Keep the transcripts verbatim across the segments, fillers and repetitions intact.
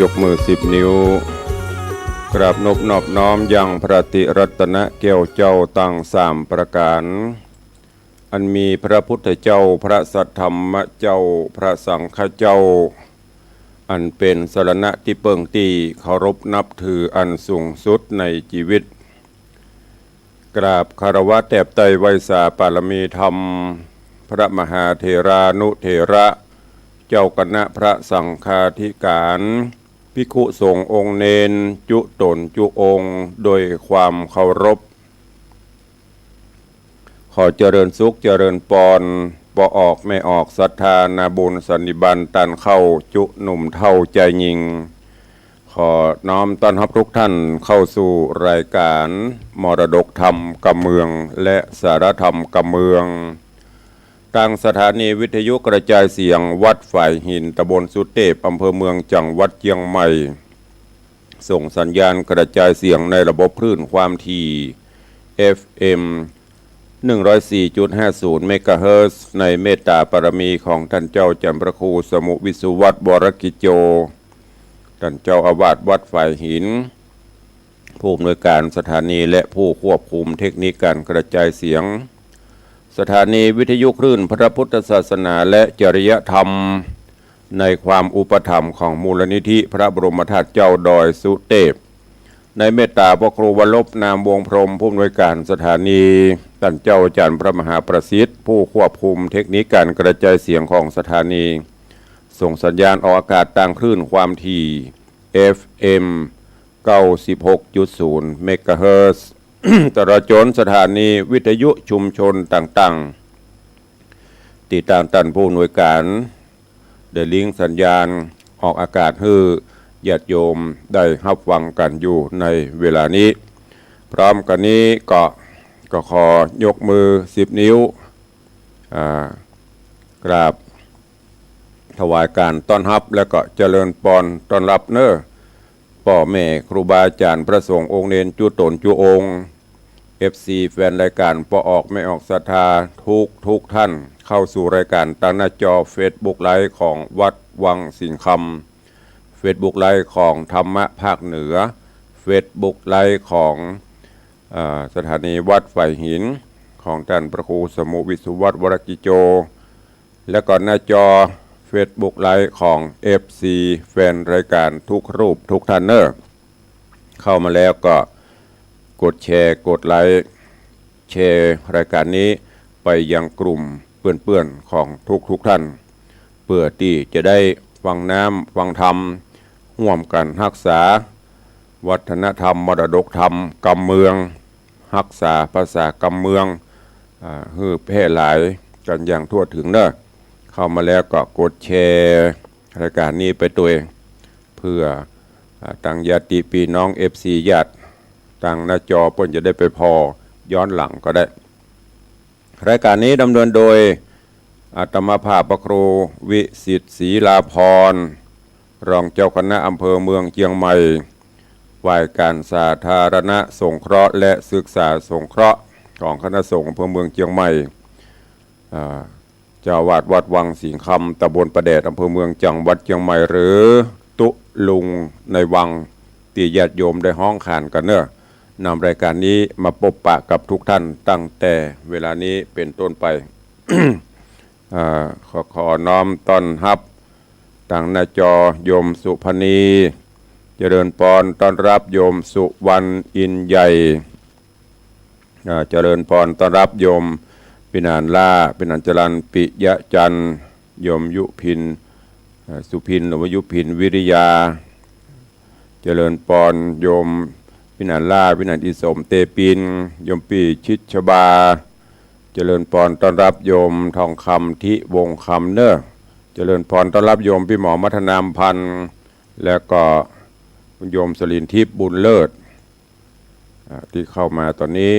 ยกมือสิบนิ้ว กราบนบนอบน้อมยังพระติรัตนแก้วเจ้าตังสามประก๋าน อันมีพระพุทธเจ้า พระสัทธรรมเจ้า พระสังฆเจ้า อันเป๋นสรณะตี้เปิ้งตี้เคารพนับถืออันสูงสุดในจีวิต กราบคารวะแตบไต้ไหว้สาปารมีธรรม พระมหาเถรานุเถระ เจ้าคณะพระสังฆาธิก๋าน ภิกขุสงฆ์องค์เณร จุ๊ต๋นจุ๊องค์ โดยความเคารพ ขอเจริญสุขเจริญปอน ป้อออกแม่ออกศรัทธานาบุญสันนิบาตต้านเข้า จุ๊หนุ่มเฒ่าจายญิง ขอน้อมต้อนฮับทุกท่านเข้าสู่รายการมรดกธรรมกำเมือง และสารธรรมกำเมือง ตางสถานีวิทยุกระจายเสียงวัดฝายหิน ตำบลสุเตพ อำเภอเมือง จังหวัดเจียงใหม่ ส่งสัญญาณกระจายเสียงในระบบคลื่นความถี่ เอฟเอ็ม หนึ่งร้อยสี่จุดห้าศูนย์ เมกะเฮิรตซ์ ในเมตตาปารมีของต้านเจ้าจันทร์พระครูสมุห์วิสุวัฒน์ วรกิจโจ ต้านเจ้าอาวาสวัดฝายหิน ผู้อำนวยการสถานีและผู้ควบคุมเทคนิคการกระจายเสียง สถานีวิทยุคลื่นพระพุทธศาสนาและจริยธรรม ในความอุปถัมภ์ของมูลนิธิพระบรมธาตุเจ้าดอยสุเตพ ในเมตตาพระครูวรรณรบ นามวงศ์พรหม ผู้อำนวยการสถานี ต้านเจ้าอาจารย์พระมหาประสิทธิ์ ผู้ควบคุมเทคนิคการกระจายเสียงของสถานี ส่งสัญญาณออกอากาศตางคลื่นความถี่ เอฟเอ็ม เก้าสิบหกจุดศูนย์ เมกะเฮิรตซ์ ตลอดจ๋นสถานีวิทยุชุมชนต่างๆ ตี้ตางต้านผู้อำนวยการ ได้ลิงก์สัญญาณออกอากาศหื้อญาติโยมได้ฮับฟังกั๋นอยู่ในเวลานี้ พร้อมกั๋นนี้ก็ ก็ขอยกมือสิบนิ้ว อ่า กราบถวายการต้อนฮับ และก็เจริญปอนต้อนฮับเน้อ ป้อแม่ครูบาอาจ๋ารย์พระสงฆ์องค์เณรจุ๊ต๋นจุ๊องค์ เอฟซี แฟนรายการป้อออกแม่ออกศรัทธาทุกทุกท่าน เข้าสู่รายการตางหน้าจอเฟซบุ๊กไลฟ์ของวัดวังสิงห์คำ เฟซบุ๊กไลฟ์ของธรรมะภาคเหนือ เฟซบุ๊กไลฟ์ของ เอ่อ สถานีวัดฝายหิน ของต้านพระครูสมุห์วิสุวัฒน์ วรกิจโจ และก็หน้าจอเฟซบุ๊กไลฟ์ของ เอฟซี แฟนรายการทุกรูปทุกท่านเน้อ เข้ามาแล้วก็กดแชร์ กดไลก์ แชร์รายการนี้ไปยังกลุ่มเปื้อนๆ ของทุกๆ ท่าน เปื้อตี้จะได้ฟังน้ำฟังธรรม ฮ่วมกั๋นฮักษาวัฒนธรรมมรดกธรรมกำเมือง ฮักษาภาษากำเมือง อ่า หื้อแพร่หลายกั๋นอย่างทั่วถึงเน้อ เข้ามาแล้วก็กดแชร์รายการนี้ไปตวย เปื้อ อ่า ตางญาติปี้น้อง เอฟซี ญาติตางหน้าจอเปิ้นจะได้ไปผ่อย้อนหลังก็ได้ รายการนี้ดำเนินโดยอาตมาภาพพระครูวิสิทธิ์ศรีลาภรณ์ รองเจ้าคณะอำเภอเมืองเจียงใหม่ ฝ่ายการสาธารณสงเคราะห์และศึกษาสงเคราะห์ของคณะสงฆ์อำเภอเมืองเจียงใหม่ อ่า เจ้าอาวาสวัดวังสิงห์คำ ตำบลป่าแดด อำเภอเมือง จังหวัดเจียงใหม่ หรือตุ๊ลุงในวัง ตี้ญาติโยมได้ฮ้องขานกั๋นเน้อ นำรายการนี้มาปบปะกับทุกท่านตั้งแต่เวลานี้เป๋นต้นไป อ่า ขอ ขอน้อมต้อนฮับตางหน้าจอโยมสุพรรณี เจริญปอนต้อนฮับโยมสุวรรณอินใหญ่ อ่า เจริญปอนต้อนฮับโยมปิหนานล่า ปิหนานจรัญ ปิยะจันทร์ โยมยุพิน อ่า สุพิน หรือว่ายุพินวิริยา เจริญปอนโยมปิหนานล่า ปิหนานอิสมเตปิน โยมปี้ชิดชบา เจริญปอนต้อนฮับโยมทองคำ ทิวงศ์คำเน้อ เจริญปอนต้อนฮับโยมปี้หมอมัทนามพันธ์ และก็คุณโยมสลินทิพย์บุญเลิศ อ่า ตี้เข้ามาต๋อนนี้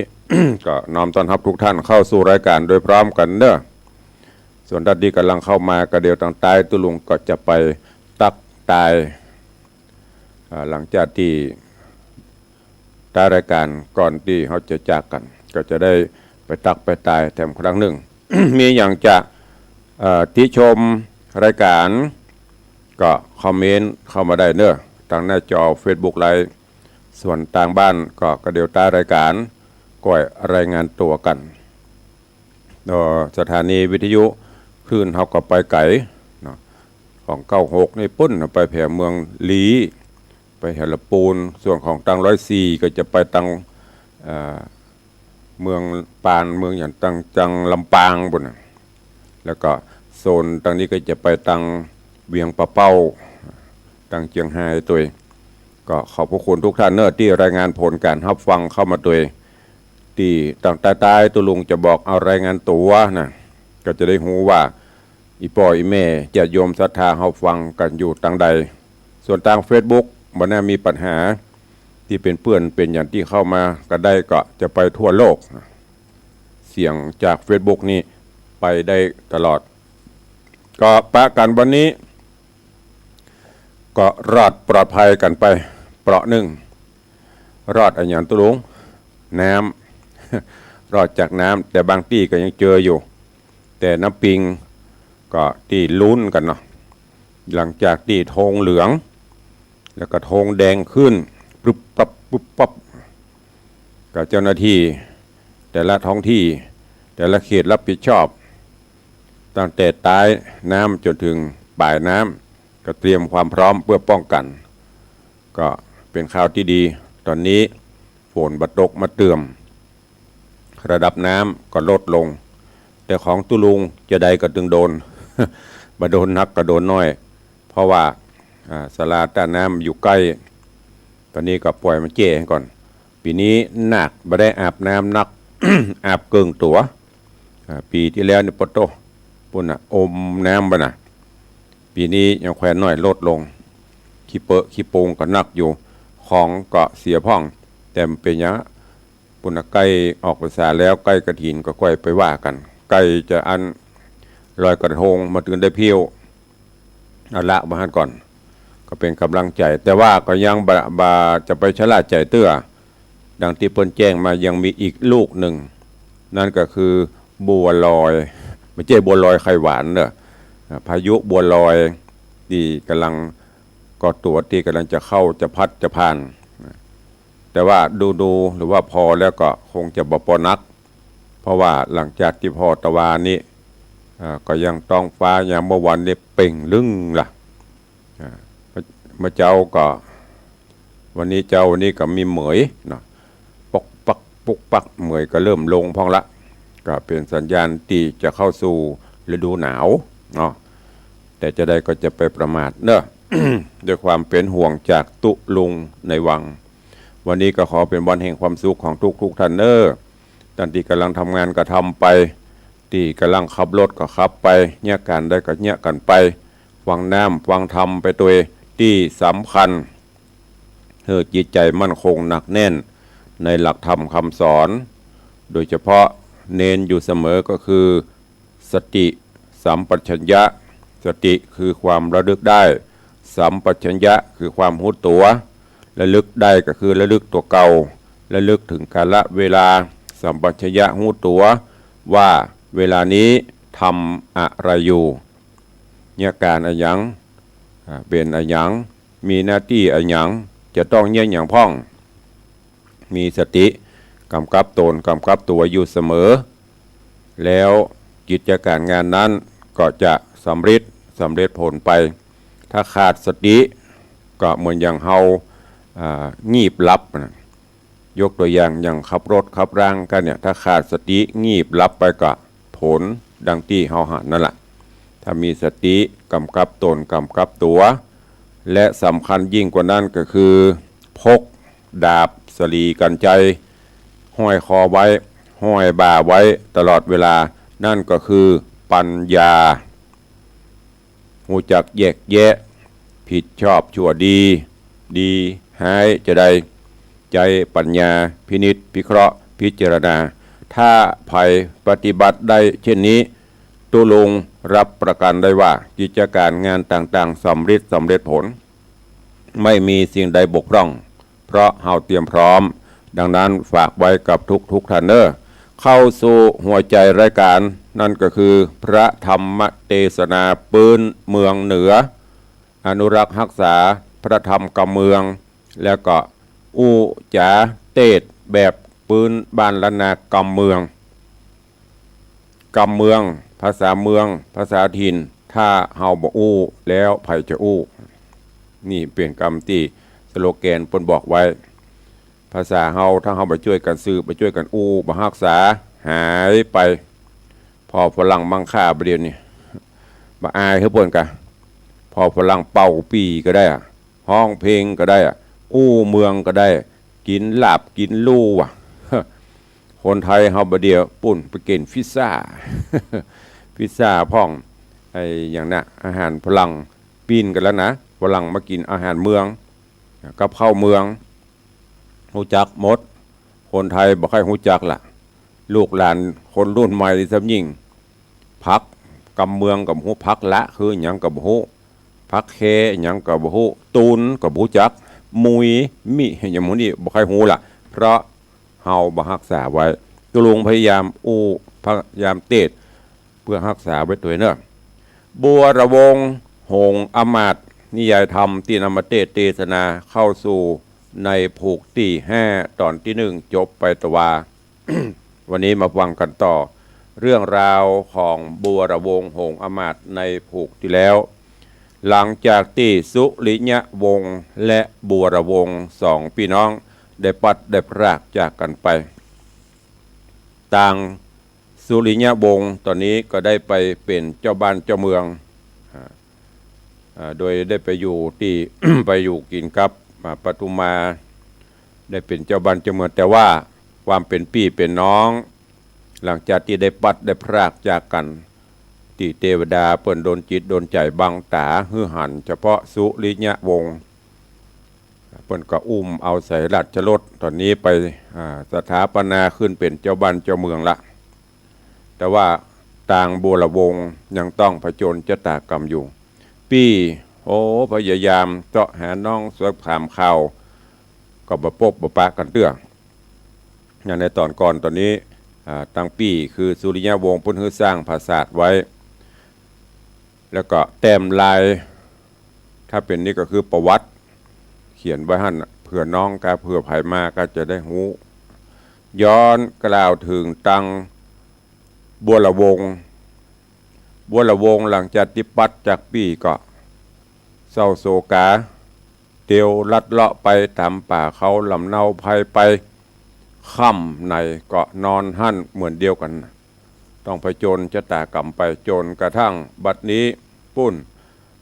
ก็น้อมต้อนฮับทุกท่านเข้าสู่รายการโดยพร้อมกั๋นเน้อ ส่วนต้านตี้ก่ำลังเข้ามาก็เดี่ยวตางต้ายตุ๊ลุงก็จะไปตั๊กตาย อ่า หลังจากตี้ต้ายรายการก่อนตี้เฮาจะจากกั๋น ก็จะได้ไปตั๊กไปตายแถมครั้งนึ่ง มีหยังจะ เอ่อ ติชมรายการ ก็คอมเมนต์เข้ามาได้เน้อ ตางหน้าจอเฟซบุ๊กไลฟ์ ส่วนตางบ้านก็ ก็เดี๋ยวต๊ายรายก๋าน ก็รายงานตั๋วกั๋น เอ่อ สถานีวิทยุคลื่นเฮาก็ไปไก๋เนาะ ของเก้าหกนี่ปู๊นไปแผนเมืองลี้ ไปแผนละปูน ส่วนของตางร้อยสี่ก็จะไปตาง เอ่อ เมืองปาน เมืองหยัง ตาง ตางลำปางปู๊นน่ะ แล้วก็โซนตางนี้ก็จะไปตางเวียงป่าเป้า ตางเจียงฮายตวย ก็ขอบพระคุณทุกท่านเนอะ ตี้รายงานผลก๋านฮับฟังเข้ามาตวย ตี้ตางต๊ายๆ ตุ๊ลุงจะบอกเอารายงานตั๋วนะ ก็จะได้ฮู้ว่า อี่ป้ออี่แม่ญาติโยมศรัทธาฮับฟังกั๋นอยู่ตางใด ส่วนตางเฟซบุ๊กบ่น่ามีปัญหา ตี้เป๋นเปื้อนเป๋นหยังตี้เข้ามากั๋นได้ ก็จะไปทั่วโลก เสียงจากเฟซบุ๊กนี่ไปได้ตลอด ก็ปะกั๋นวันนี้ ก็รอดปลอดภัยกั๋นไปเปราะนึ่ง รอดอะหยังตุ๊ลุง น้ำ รอดจากน้ำ แต่บางตี้ก็ยังเจออยู่ แต่น้ำปิงก็ตี้ลุ้นกั๋นเนาะ หลังจากตี้ธงเหลือง แล้วก็ธงแดงขึ้น ปุ๊บปั๊บ ปุ๊บปั๊บ ก็เจ้าหน้าตี้แต่ละท้องที่ แต่ละเขตรับผิดชอบ ตั้งแต่ต๊ายน้ำจ๋นเถิงป๋ายน้ำ ก็เตรียมความพร้อมเปื้อป้องกั๋น ก็เป๋นข่าวตี้ดี ต๋อนนี้ฝนบ่ตกมาเติ่ม ระดับน้ำก็ลดลง แต่ของตุ๊ลุงจาใดก็ตึงโดน บ่โดนนักก็โดนน้อย เพราะว่า อ่า ศาลาต้านน้ำอยู่ใก้ ต๋อนนี้ก็ป่อยมันแจ้ก่อน ปี๋นี้นาคบ่ได้อาบน้ำนัก อาบเกิ่งตั๋ว อ่า ปี๋ตี้แล้วนี่ปะโต้ ปู๊นน่ะ อมน้ำไปน่ะ ปี๋นี้ยังแควนน้อยลดลง ขี้เปอะขี้ปูงก็นักอยู่ ของก็เสียพ่อง แต่บ่เป๋นหยัง ปู๊นน่ะ ใก้ออกพรรษาแล้ว ใก้กฐินก็ก้อยไปว่ากั๋น ใก้จะอันลอยกระทงมาตึงได้เพี้ยว เอาละว่าหั้นก่อน ก็เป๋นก๋ำลังใจ๋ แต่ว่าก็ยังบ่ บ่จะไปชะล่าใจ๋เตื้อ ดังตี้เปิ้นแจ้งมายังมีอีกลูกนึ่ง นั้นก็คือบัวลอย บ่ใจ้บัวลอยไข่หวานเน่อ อ่า พายุบัวลอยตี้ก่ำลังก่อตั๋ว ตี้ก่ำลังจะเข้าจะพัดจะผ่าน แต่ว่าดูๆ หรือว่าผ่อแล้วก็คงจะบ่ปอนัก เพราะว่าหลังจากตี้ผ่อตะวานี้ อ่า ก็ยังต๊องฟ้ายามเมื่อวานนี้เปล่งลึ้งละ อ่า เมื่อ เมื่อเจ๊าก็ วันนี้เจ๊า วันนี้ก็มีเหมยเนาะ ปุ๊กปั๊กปุ๊กปั๊ก เหมยก็เริ่มลงพ่องละ ก็เป๋นสัญญาณตี้จะเข้าสู่ฤดูหนาวเนาะ แต่จาใดก็จะไปประมาทเน่อ ด้วยความเป๋นห่วงจากตุ๊ลุงในวัง วันนี้ก็ขอเป๋นวันแห่งความสุขของทุกๆ ท่านเน่อ ต้านตี้ก่ำลังทำงานก็ทำไป ตี้ก่ำลังขับรถก็ขับไป เยียะก๋านใดก็เยียะกั๋นไป ฟังน้ำฟังธรรมไปตวย ตี้สำคัญ หื้อจิตใจ๋มั่นคงหนักแน่นในหลักธรรมคำสอน โดยเฉพาะเน้นอยู่เสมอก็คือ สติสัมปชัญญะ สติคือความระลึกได้ สัมปชัญญะคือความฮู้ตั๋ว ระลึกได้ก็คือระลึกตั๋วเก่า ระลึกเถิงกาละเวลา สัมปชัญญะฮู้ตั๋วว่าเวลานี้ทำอะไรอยู่ เยียะก๋านอะหยัง อ่า เป๋นอะหยัง มีหน้าตี้อะหยัง จะต้องเยียะหยังพ่อง มีสติก๋ำกับตนก๋ำกับตั๋วอยู่เสมอ แล้วกิจก๋านงานนั้นก็จะสำเร็จ สำเร็จผลไป ถ้าขาดสติก็เหมือนอย่างเฮา อ่า งีบหลับน่ะ ยกตั๋วอย่าง อย่างขับรถขับรางกั๋นเนี่ย ถ้าขาดสติงีบหลับไปก็ผลดังตี้เฮาหันนั่นแหละ ถ้ามีสติก๋ำกับตนก๋ำกับตั๋ว และสำคัญยิ่งกว่านั้นก็คือ พกดาบสะหลีกัญชัยห้อยคอไว้ ห้อยบ่าไว้ตลอดเวลา นั่นก็คือปัญญา ฮู้จักแยกแยะ ผิดชอบชั่วดี ดีฮ้ายจาใด ใจ๊ปัญญาพินิจพิเคราะห์พิจารณา ถ้าใผปฏิบัติได้เช่นนี้ ตุ๊ลุงรับประกันได้ว่ากิจก๋านงานต่างๆ สำเร็จ สำเร็จผล ไม่มีสิ่งใดบกพร่อง เพราะเฮาเตรียมพร้อม ดังนั้นฝากไว้กับทุกๆ ท่านเน่อ เข้าสู่หัวใจ๋รายก๋าน นั่นก็คือพระธรรมเตสนาปื๊นเมืองเหนือ อนุรักษ์ฮักษา พระธรรมกำเมือง แล้วก็อู้จ๋าเตศน์แบบปื๊นบ้านล้านนากำเมือง กำเมือง ภาษาเมือง ภาษาถิ่น ถ้าเฮาบ่อู้ แล้วใผจะอู้ นี่เป๋นกำตี้สโลแกนเปิ้นบอกไว้ ภาษาเฮา ถ้าเฮาบ่จ้วยกั๋นสืบ บ่จ้วยกั๋นอู้ บ่ฮักษา หายไป ผ่อฝรั่งมังค่าบ่าเดี่ยวนี้ บ่อายหื้อเปิ้นกา ผ่อฝรั่งเป่าปี่ก็ได้อะ ฮ้องเพลงก็ได้อะ อู้เมืองก็ได้ กิ๋นลาบกิ๋นลู่อะ คนไทยเฮาบ่าเดี่ยวปุ้นไปกิ๋นพิซซ่า พิซซ่าพ่อง ไอ้หยังนะ อาหารฝรั่ง ปิ้นกั๋นแล้วนะ ฝรั่งมากิ๋นอาหารเมือง กับข้าวเมือง ฮู้จักหมด คนไทยบ่ใค่ฮู้จักละ ลูกหลานคนรุ่นใหม่นี่ซ้ำยิ่ง ผักกำเมืองก็บ่ฮู้ ผักละคือหยังก็บ่ฮู้ ผักแคหยังก็บ่ฮู้ ตูนก็บ่ฮู้จัก มุย มิ หยังหมู่นี้บ่ใค่ฮู้ละ เพราะเฮาบ่ฮักษาไว้ ตุ๊ลุงพยายามอู้ พยายามเตศน์ เปื้อฮักษาไว้ตวยเน่อ บัวระวงศ์ หงส์อำมาตย์ นิยายธรรมตี้นำมาเตศน์เตสนาเข้าสู่ในผูกตี้ห้า ต๋อนตี้นึ่ง จบไปตะวา วันนี้มาฟังกั๋นต่อ เรื่องราวของบัวระวงศ์ หงส์อำมาตย์ ในผูกตี้แล้ว หลังจากตี้สุริยวงศ์และบัวระวงศ์สองปี้น้องได้พลัดได้พรากจากกั๋นไป ตางสุริยวงศ์ต๋อนนี้ก็ได้ไปเป๋นเจ้าบ้านเจ้าเมือง อ่า อ่า โดยได้ไปอยู่ตี้ ไปอยู่กิ๋นกับ อ่า ปทุมมา ได้เป๋นเจ้าบ้านเจ้าเมือง แต่ว่าความเป๋นปี้เป๋นน้อง หลังจากตี้ได้พลัดได้พรากจากกั๋น ตี้เตวดาเปิ้นดลจิตดลใจ๋บังต๋าหื้อหันเฉพาะสุริยวงศ์ เปิ้นก็อุ้มเอาใส่ราชรถ ต๋อนนี้ไป อ่า สถาปนาขึ้นเป๋นเจ้าบ้านเจ้าเมืองละ แต่ว่าตางบัวระวงศ์ยังต้องผจญชะตากรรมอยู่ ปี้ โอ้ พยายามเซาะหาน้องสอบถามข่าว ก็บ่ปบบ่ปะกั๋นเตื้อ อย่างในต๋อนก่อนต๋อนนี้ อ่า ตางปี้คือสุริยวงศ์เปิ้นหื้อสร้างปราสาทไว้ แล้วก็แต้มลาย ถ้าเป๋นนี่ก็คือประวัติ เขียนไว้หั้นน่ะ เผื่อน้องกา เผื่อใผมาก็จะได้ฮู้ ย้อนกล่าวเถิงตางบัวระวงศ์ บัวระวงศ์หลังจากตี้พลัดจากปี้ก็เศร้าโศกา เตียวลัดเลาะไปต๋ามป่าเขาลำเนาไพรไป ค่ำไหนก็นอนหั้นเหมือนเดียวกั๋น ต้องผจญชะตากรรมไปจ๋นกระทั่งบัดนี้ปุ้น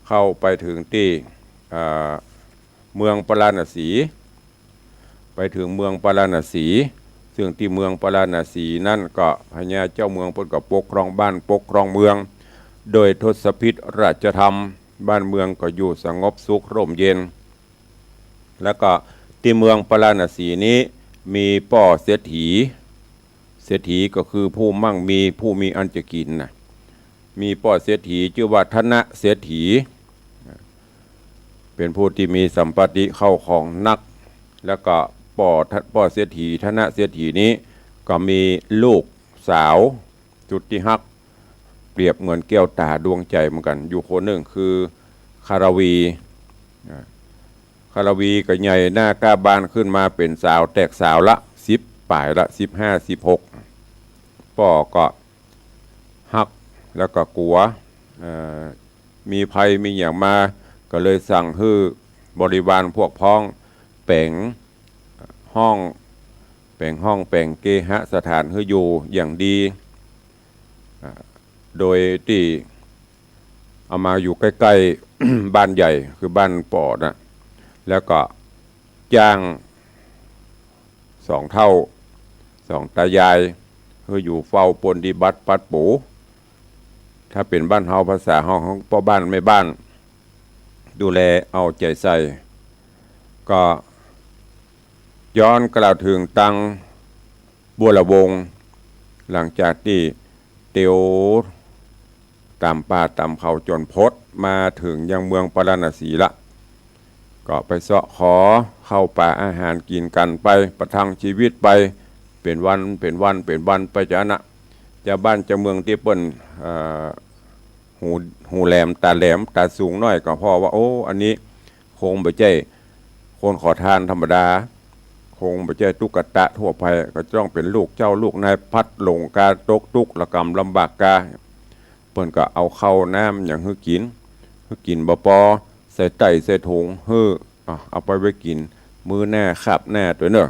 เข้าไปเถิงตี้ อ่า เมืองปาราณสี ไปเถิงเมืองปาราณสี ซึ่งตี้เมืองปาราณสีนั้นก็พญาเจ้าเมืองเปิ้นก็ปกครองบ้านปกครองเมือง โดยทศพิธราชธรรม บ้านเมืองก็อยู่สงบสุขร่มเย็น แล้วก็ตี้เมืองปาราณสีนี้มีป้อเศรษฐี เศรษฐีก็คือผู้มั่งมี ผู้มีอันจะกิ๋นน่ะ มีป้อเศรษฐีจื้อว่าธนเศรษฐี เป๋นผู้ตี้มีสัมปติเข้าของนัก แล้วก็ป้อ ป้อเศรษฐี ธนเศรษฐีนี้ก็มีลูกสาวสุดตี้ฮัก เปรียบเหมือนแก้วต๋าดวงใจ๋เหมือนกั๋น อยู่คนนึ่งคือคารวี อ่า คารวีก็ใหญ่หน้าก้าบานขึ้นมาเป๋นสาว แตกสาวละ สิบป๋ายละ สิบห้า สิบหก ป้อก็ฮักแล้วก็กั๋ว เอ่อ มีภัยมีหยังมา ก็เลยสั่งหื้อบริวารพวกพ้องแป๋งห้อง แป๋งห้องแป๋งเคหสถานหื้ออยู่อย่างดี อ่า โดยตี้เอามาอยู่ใก้ๆ บ้านใหญ่คือบ้านป้อน่ะ แล้วก็จ้างสองเฒ่า สองต๋ายาย หื้ออยู่เฝ้าปนนิบัติปัดปู ถ้าเป๋นบ้านเฮา ภาษาเฮา ของป้อบ้านแม่บ้าน ดูแลเอาใจ๋ใส่ ก็ย้อนกล่าวเถิงตางบัวระวงศ์ หลังจากตี้เตียวต๋ามป่าต๋ามเขาจ๋นพดมาเถิงยังเมืองปาราณสีละ ก็ไปเซาะขอข้าวป๋าอาหารกิ๋นกั๋นไป ประทังชีวิตไป เป๋นวัน เป๋นวัน เป๋นวันไปจาอั้นน่ะ จาวบ้านจาวเมืองตี้เปิ้น เอ่อ หู หูแหลมต๋าแหลมต๋าสูงหน้อยก็ผ่อว่า โอ้ อันนี้ คงบ่ใจ้คนขอทานธรรมดา คงบ่ใจ้ตุ๊กตะทั่วไป ก็ต้องเป๋นลูกเจ้าลูกนาย พลัดหลงกา ตกตุ๊กข์ระกำลำบากกา เปิ้นก็เอาข้าวน้ำหยังหื้อกิ๋น หื้อกิ๋นบ่ปอ ใส่ใต้ใส่ถุงหื้อ อ่ะ เอาไปไว้กิ๋นมื้อหน้าคาบหน้าตวยเน่อ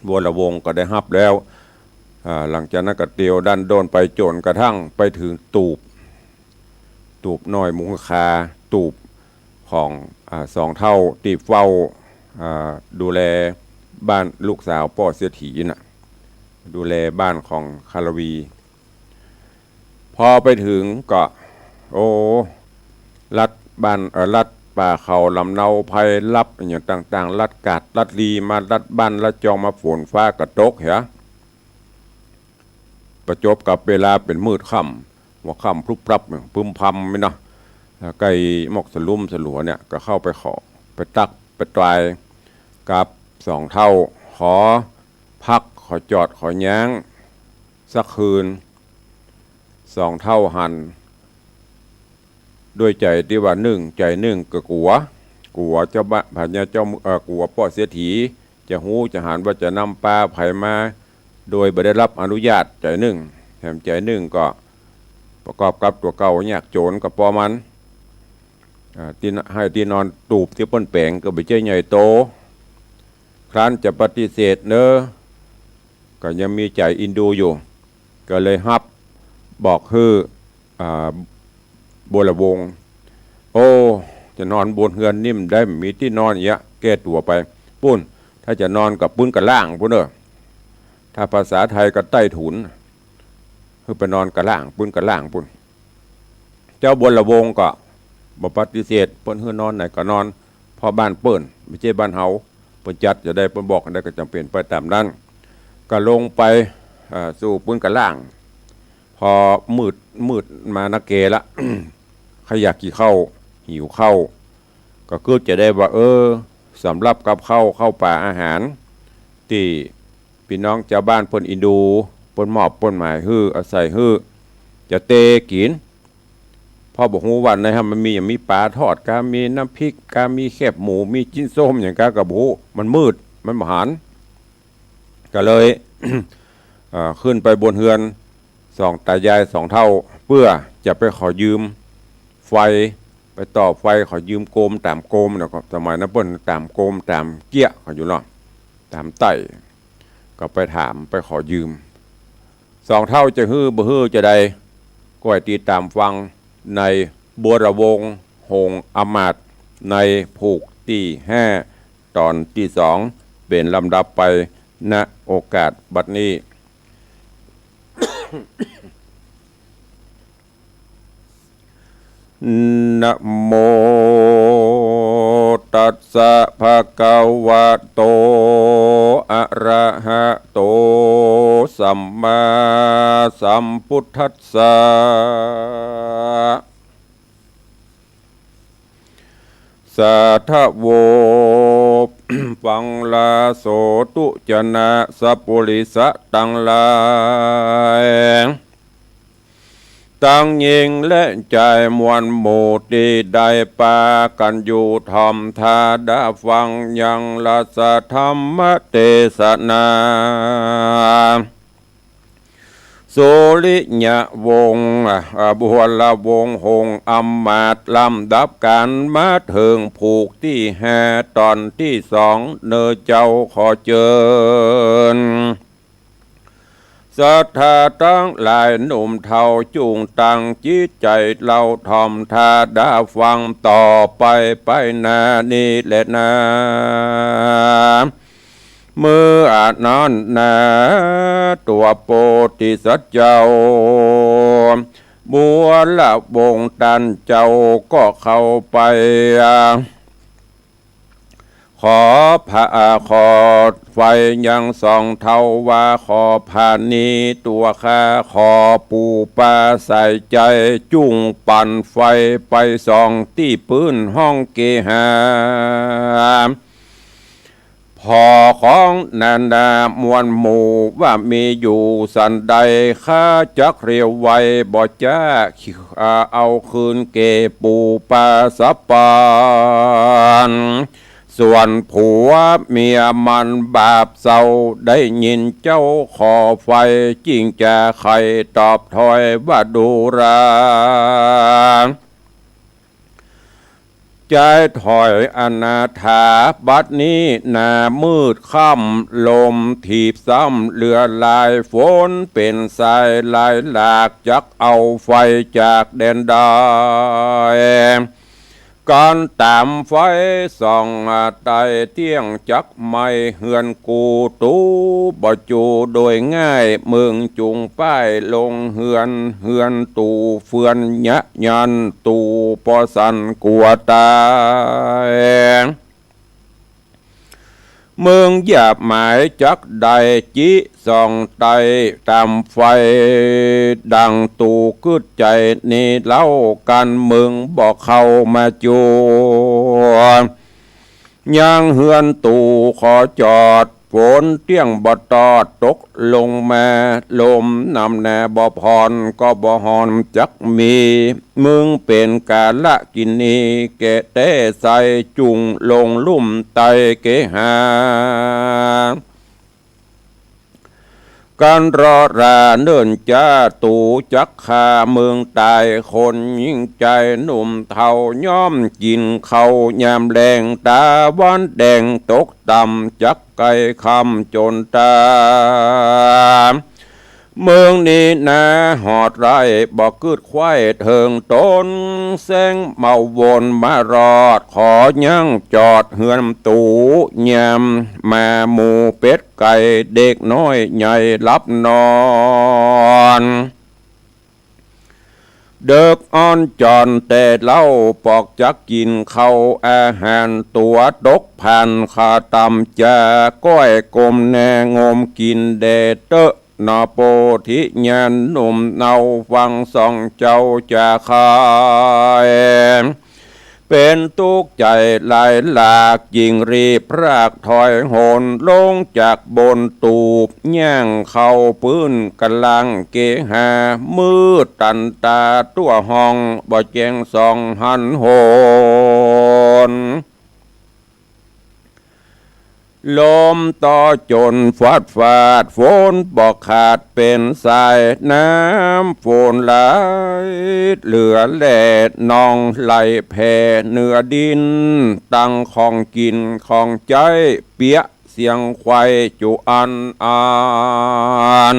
บัวระวงก็ได้ฮับแล้ว อ่า หลังจากนั้นก็เตียวดั้นด้นไปจ๋นกระทั่งไปเถิงตูบ ตูบน้อยมุงคา ตูบของ อ่า สองเฒ่าตี้เฝ้า อ่า ดูแลบ้านลูกสาวป้อเศรษฐีน่ะ ดูแลบ้านของคารวี พอไปเถิงก็ โอ้ ลัดบ้าน เอ่อ ลัดป่าเขาลำเนาไพร ลัดอะหยังต่างๆ ลัดกาดลัดลีมา ลัดบ้านลัดจองมา ฝนฟ้าก็ตกเหีย ประจบกับเวลาเป๋นมืดค่ำ หัวค่ำพลุบพลับ พึมพำนี่เนาะ ใก้หมอกสลุ่มสลัวเนี่ย ก็เข้าไปขอ ไปตักไปตายกับสองเฒ่า ขอพัก ขอจอด ขอย้างสักคืน สองเฒ่าหัน ด้วยใจ๋ตี้ว่านึ่ง ใจ๋นึ่งก็กั๋ว กั๋วเจ้าบ้าน พญาเจ้า เอ่อ กั๋วป้อเศรษฐี จะฮู้จะหันว่าจะนำปาใผมา โดยบ่ได้ฮับอนุญาต ใจ๋นึ่ง แถมใจ๋นึ่งก็ประกอบกับตั๋วเก่ายากจ๋นก็ปอมัน อ่า ตี้ ไฮ่ตี้นอนตูบตี้เปิ้นแป๋งก็บ่ใจ้ใหญ่โต ครั้นจะปฏิเสธเน่อ ก็ยังมีใจ๋อินดูอยู่ ก็เลยฮับบอกหื้อ อ่า บัวระวง โอ้ จะนอนบนเฮือนนี่บ่ได้ บ่มีตี้นอนเยียะ แก้ตั๋วไปปู้น ถ้าจะนอนก็ปื๊นกะล่างปู้นเน่อ ถ้าภาษาไทยก็ใต้ถุน หื้อไปนอนกะล่าง ปื๊นกะล่างปู้น เจ้าบัวระวงก็บ่ปฏิเสธ เปิ้นหื้อนอนไหนก็นอน เพราะบ้านเปิ้น บ่ใจ้บ้านเฮา เปิ้นจัดจะใด เปิ้นบอกจะใดก็จ๋ำเป๋นไปต๋ามนั้น ก็ลงไป เอ่อ สู่ปื๊นกะล่าง พอมืด มืดมานักแกละ ใค่อยากกิ๋นข้าว หิวข้าว ก็กึ๊ดจะใดว่า เออ สำหรับกับข้าว ข้าวป๋าอาหาร ตี้ปี้น้องจาวบ้านเปิ้นอินดู เปิ้นมอบเปิ้นหมายหื้อ อาศัยหื้อ จะเตกิ๋น เพราะบ่ฮู้ว่าในหั้นมันมีหยัง มีป๋าทอดกา มีน้ำพริกกา มีแคบหมู มีจิ๊นส้มหยังกาก็บ่ฮู้ มันมืด มันบ่หัน ก็เลย เอ่อ ขึ้นไปบนเฮือนสองต๋ายายสองเฒ่า เปื้อจะไปขอยืมไฟ ไปต่อไฟ ขอยืมโกมต๋ามโกมเนาะ ก็สมัยนั้นเปิ้นต๋ามโกมต๋ามเกี้ยะเขาอยู่เนาะ ต๋ามไต้ ก็ไปถามไปขอยืม สองเฒ่าจะหื้อบ่หื้อจะใด ก็ให้ติดต๋ามฟังในบัวระวงหงส์อำมาตย์ ในผูกตี้ห้า ต๋อนตี้สอง เป๋นลำดับไป ณ โอกาสบัดนี้ นะโมตัสสะ ภะคะวะโต อะระหะโต สัมมาสัมพุทธัสสะ สาธะโว ฟังลาโสตุ จะนะ สัปปุริสะตังหลาย ตังญิงและจายมวลหมู่ตี้ได้ปากั๋นอยู่ถ่อมทาดาฟังยังราชธรรมเตสนา สุริยะวงศ์ อ่า บัวระวงศ์หงส์อำมาตย์ ลำดับกั๋นมาเถิงผูกตี้ห้า ต๋อนตี้สอง เน่อเจ้าขอเจิญ ศรัทธาตังหลายหนุ่มเฒ่าจุ่งตั้งจิตใจ๋เล่าถ่อมทาดาฟังต่อไปไปหน้านี้แลนา เมื่อนั้นนา ตั๋วโพธิสัตว์เจ้า บัวระวงศ์ต้านเจ้าก็เข้าไป ขอผะ ขอไฟยังสองเฒ่าว่า ขอผาณีตั๋วข้า ขอปู่ป้าใส่ใจ๋จุ่งปั่นไฟไปส่องตี้ปื๊นห้องเกหา พ ผ่อของนานาหมวลหมู่ว่ามีอยู่สันใด ข้าจักเรียวไวบ่จ๊า เอาคืนแก่ปู่ปาสะปาน ส่วนผัวเมียมันบาปเศร้า ได้ยินเจ้าขอไฟ จึงจะไขตอบถอยว่าดูรา จายถอยอนาถา บัดนี้หน้ามืดค่ำ ลมถีบซ้ำเหลือหลาย ฝนเป๋นสายหลายหลาก จักเอาไฟจากแดนใด การต๋ามไฟส่องใต้เตี้ยง จักไหม้เฮือนกู ตูบ่จูโดยง่าย มึงจุงป้ายลงเฮือน เฮือนตูเฟือนยะยัน ตูปอสันกั๋วต๋าย มึงอย่าหมายจักได้ จิส่องใต้ต๋ามไฟ ดังตูกึ๊ดใจ๋นี้เล่า กันมึงบ่เข้ามาจั่ว ยังเฮือนตูขอจอด ฝนเตี้ยงบ่ตอด ตกลงมา ลมหนำหนาบ่ผ่อน ก็บ่ฮ้อนจักมี มึงเป๋นกาลกิณี แก่แต๊ใส จุ่งลงลุ่มใต้เกหา กันรอราเนิ่นจ๊า ตูจักฆ่ามึงต๋าย คนยิ่งใจ๋หนุ่มเฒ่า ย่อมกิ๋นข้าวยามแลง ต๋าวันแดงตกต่ำ จักใก้ค่ำจ๋นต๋า มึงนี้นาหอดไร้ บ่กึ๊ดไขว้เถิงต๋น แสงเมาวนมารอด ขอยังจอดเฮือนตู ยามมาหมู่เป็ดไก่ เด็กน้อยใหญ่หลับนอน เดิกอ่อนจอนแต่เล้า ปอกจักกิ๋นข้าวอาหาร ตั๋วตกผ่านขาต่ำ จาก้อยก้มหน้างมกิ๋นแด่เต๊อะ หนอโปธิญาณหนุ่มเนา ฟังสองเจ้าจะขาย เป๋นตุ๊กข์ใจ๋หลายหลาก จึงรีบพรากถอยหน ลงจากบนตูบ ย่างเข้าปื้นกำลังเกหา มืดตันต๋าตั๋วห้อง บ่แจ้งส่องหันหน ลมต่อจ๋นฟาดฟาด ฝนบ่ขาดเป๋นสาย น้ำฝนไหลเหลือแล่ นองไหลแผ่เหนือดิน ตังของกิ๋นของใจ๊ เปียะเสียงไขว่จุอันอัน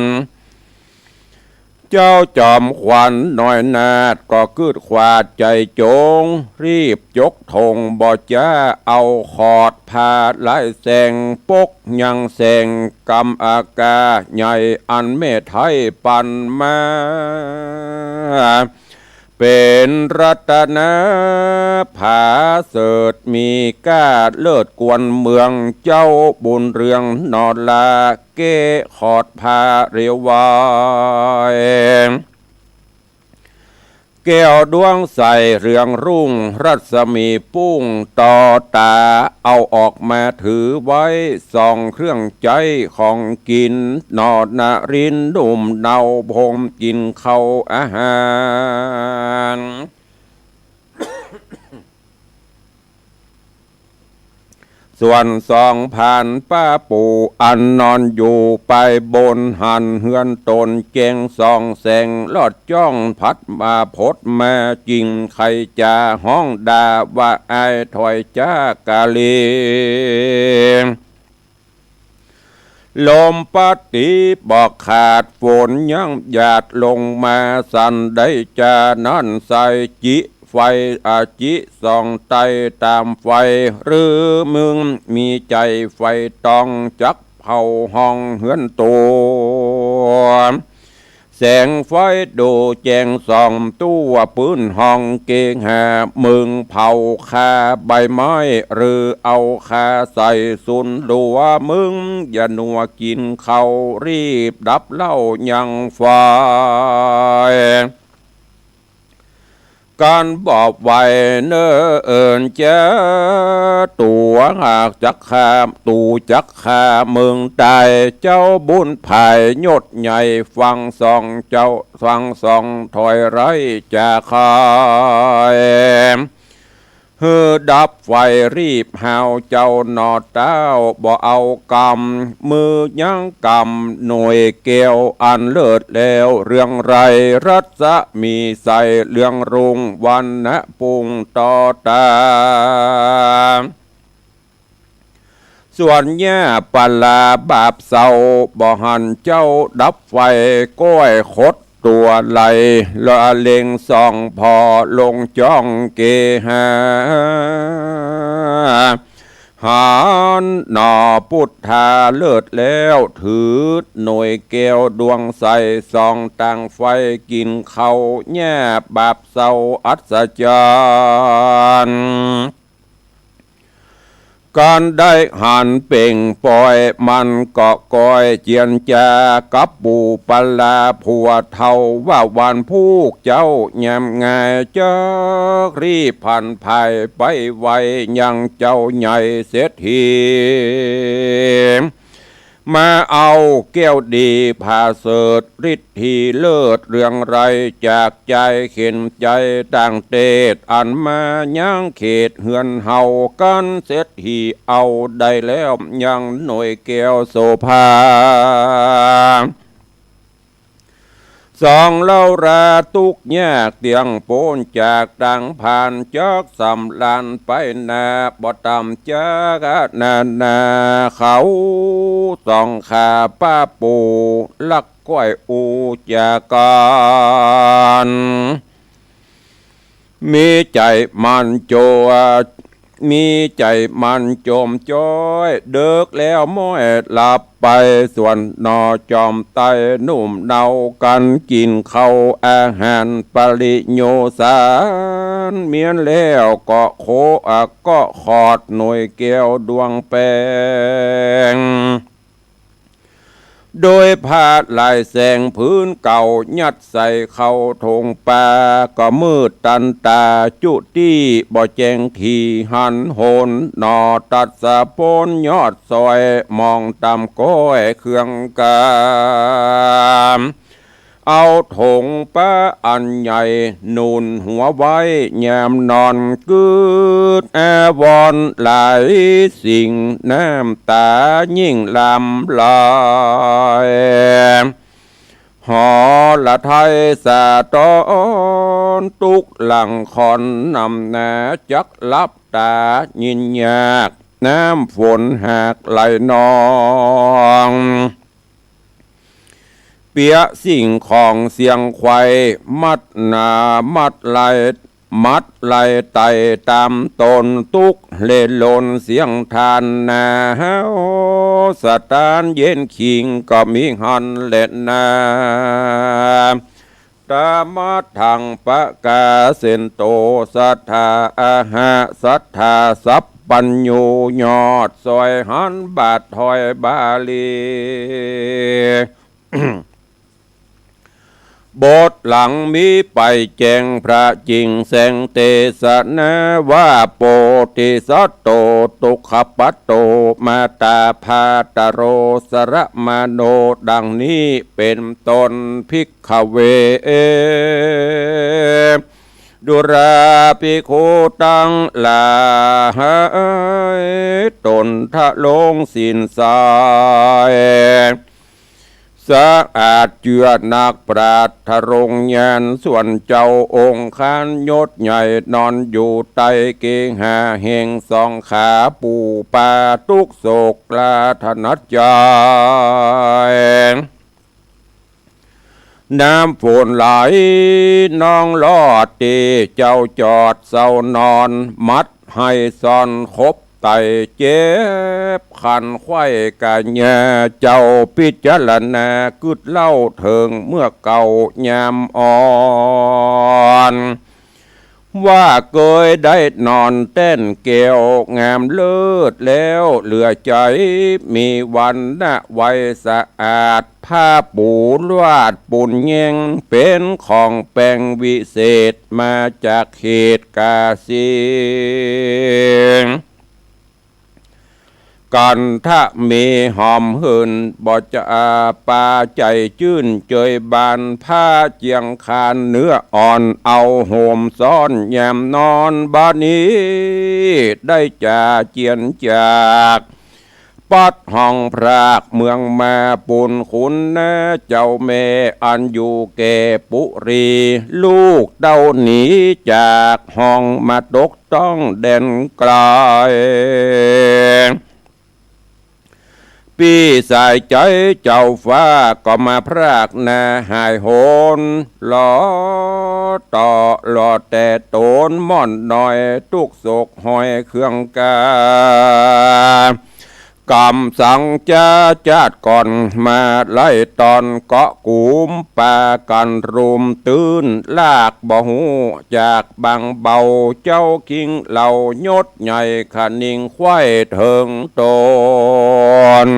เจ้าจอมขวัญน้อยนาฏ ก็กึ๊ดขวาดใจ๋จง รีบจกธงบ่จ๊า เอาขอดผ้าลายแสง ปกยังแสงกำอากาใหญ่ อันแม่ไท้ปันมา เป๋นรัตนผาเสริฐ มีก้าเลิศกวนเมือง เจ้าบุญเรืองหนอลา เก้ขอดผ้าเรียวไว แก้วดวงใสเรืองรุ่ง รัศมีปุ้งต่อต๋า เอาออกมาถือไว้ ส่องเครื่องใจ๊ของกิ๋น หนอนรินทร์หนุ่มเนา โฮมกิ๋นข้าวอาหาร ส่วนสองพรานป้าปู่ อันนอนอยู่ปลายบน หันเฮือนต๋นแจ้งส่องแสง ลอดจ้องพัดมาพดมา จึงใค่จะฮ้องด่าว่า อายถอยจ๊ากาลี ลมปาดตี๋บ่ขาด ฝนยังหยาดลงมา สันใดจานั้นไส้ จิไฟอาจิส่องใต้ต๋ามไฟ หรือมึงมีใจ๋ไฟตอง จักเผาห้องเฮือนตั๋ว แสงไฟดูแจ้งส่อง ตั๋วปื้นห้องเกหา มึงเผาคาใบไม้ หรือเอาคาใส่สุนดัว มึงอย่าหนัวกิ๋นข้าว รีบดับเหล้ายังไฟ กันบ่ไหวเน่อเอิ้นเจ้า ตั๋วหากจักข้า ตั๋วจักข้าเมืองใต้ เจ้าบุญผายยศใหญ่ ฟังสองเจ้า ฟังสองถอยไล่จากข้า หื้อดับไฟรีบฮาวเจ้าหน่อเต้า บ่เอากำ มือยังกำหน่วยแก้วอันเลิศแล้ว เรืองไร้รัศมีใส เรืองรุ่งวรรณะปุงต่อตา ส่วนหญ้าปลาบาปเศร้า บ่หันเจ้าดับไฟ ก้อยขดตั๋วไหล ละเล็งส่องผ่อลงจ้องเกหา หันหน่อปุทธาเลิศแล้ว ถือหน่วยแก้วดวงใส ส่องตางไฟกิ๋นเข้า หญ้าบาปเศร้าอัศจรรย์ กันได้หันเป่งปอย มันก็ก้อยเจียรจากับปู่ปลาผัวเฒ่า ว่าวันพูกเจ้ายามงาย จักรีบผันผายไปไว ยังเจ้าใหญ่เศรษฐี มาเอาแก้วดีผาเสริฐ ฤทธีเลิศเรืองไร้ จากจายเข็ญใจ๋ต่างเตศ อันมายังเขตเฮือนเฮา กันเศรษฐีเอาได้แล้ว ยังหน่วยแก้วโสภา สองเล่าราตุ๊กข์ยากเตี้ยงป๊นจากตางผ่าน จักสำราญไปหน้า บ่ต่ำจักนานา เขาสองขาป้าปู่ ลักก้อยอู้จากกั๋น มีใจ๋หมั่นโจ มีใจ๋หมั่นโจมจ้อย เดิกแล้วม้อยหลับไป ส่วนหน่อจอมไต้หนุ่มเนา กันกิ๋นเข้าอาหารปริโยสาร เมี้ยนแล้วก็โคอักก็ขอดหน่วยแก้วดวงแปง โดยผ้าลายแสงผืนเก่า ยัดใส่เข้าถงปา ก็มืดตันต๋าจุติ บ่แจ้งถี่หันหน หน่อตัดสะโพนยอดซอย มองต่ำก้อยเครื่องกำ เอาถงปาอันใหญ่หนุนหัวไว้ยามนอน กึ๊ดอาวรณ์หลายสิ่ง น้ำต๋ายิ่งหลั่งไหล หอละไทยสะท้อน ตุ๊กข์หลั่งคลอนหนำหนา จักหลับต๋ายินยาก น้ำฝนหากไหลนอง เปียะสิ่งของเสียงไขว่ มัดหนามัดไหล่ มัดไหล่ไต่ต๋ามต๋น ตุ๊กข์เล่นลนเสียงทานนา เฮาสะท้านเย็นขิง ก็มีหั้นแลนา ตะมะทังปะกาเสนโต สัตถาอะหะ สัตถาสัพพัญญู ยอดซอยหันบาทถอยบาลี บทหลังมีไปแจ้งพระจิ่งแสงเตสนาว่า โพธิสัตโต ทุกขปัตโต มาตาภาตโร สรมโน ดังนี้เป๋นต้น ภิกขเว ดูราภิกขุตังหลาย ต๋นทะลงศีลใส สะอาดเจื้อนักปราชญ์ทรงญาณ ส่วนเจ้าองค์คานยศใหญ่ นอนอยู่ใต้เกหาแห่งสองขาปู่ปา ตุ๊กข์โศกลาถนัดใจ๋ น้ำฝนไหลนองลอดตี้ เจ้าจอดเซานอน มัดไห้ซ่อนขบไต่ เจ็บคันไขว่ก๋ายา เจ้าพิจารณากึ๊ดเล่าเถิงเมื่อเก่ายามอ่อน ว่าเกยได้นอนแต้นแก้วงามเลิศแล้วเหลือใจ๋ มีวรรณะไวสะอาด ผ้าปูลาดปูนแยง เป๋นของแป๋งวิเศษมาจากเขตกาสี กันทะมีหอมหื่น บ่จะปาใจ๋จื้นเจยบาน ผ้าเจียงคานเนื้ออ่อน เอาห่มซ้อนยามนอน บ่านี้ได้จ่าเจียนจาก ปัดห้องพรากเมืองมา ปูนขุนนาเจ้าแม่อันอยู่แก่ปุรี ลูกเต้าหนีจากห้องมาตก ต้องแดนไกล ปี้สายใจ๋เจ้าฟ้าก็มาพรากนาหายโหน หล่อต่อหล่อแต่โตนม่อนน้อย ตุ๊กโศกห้อยเครื่องกา กำสังจาจาติก่อนมาไล่ตอน เกาะกุมปากั๋นรุมตื้น ลากบ่ฮู้จากบางเบา เจ้าคิงเหล่ายศใหญ่ คะนิงไขว้เถิงตน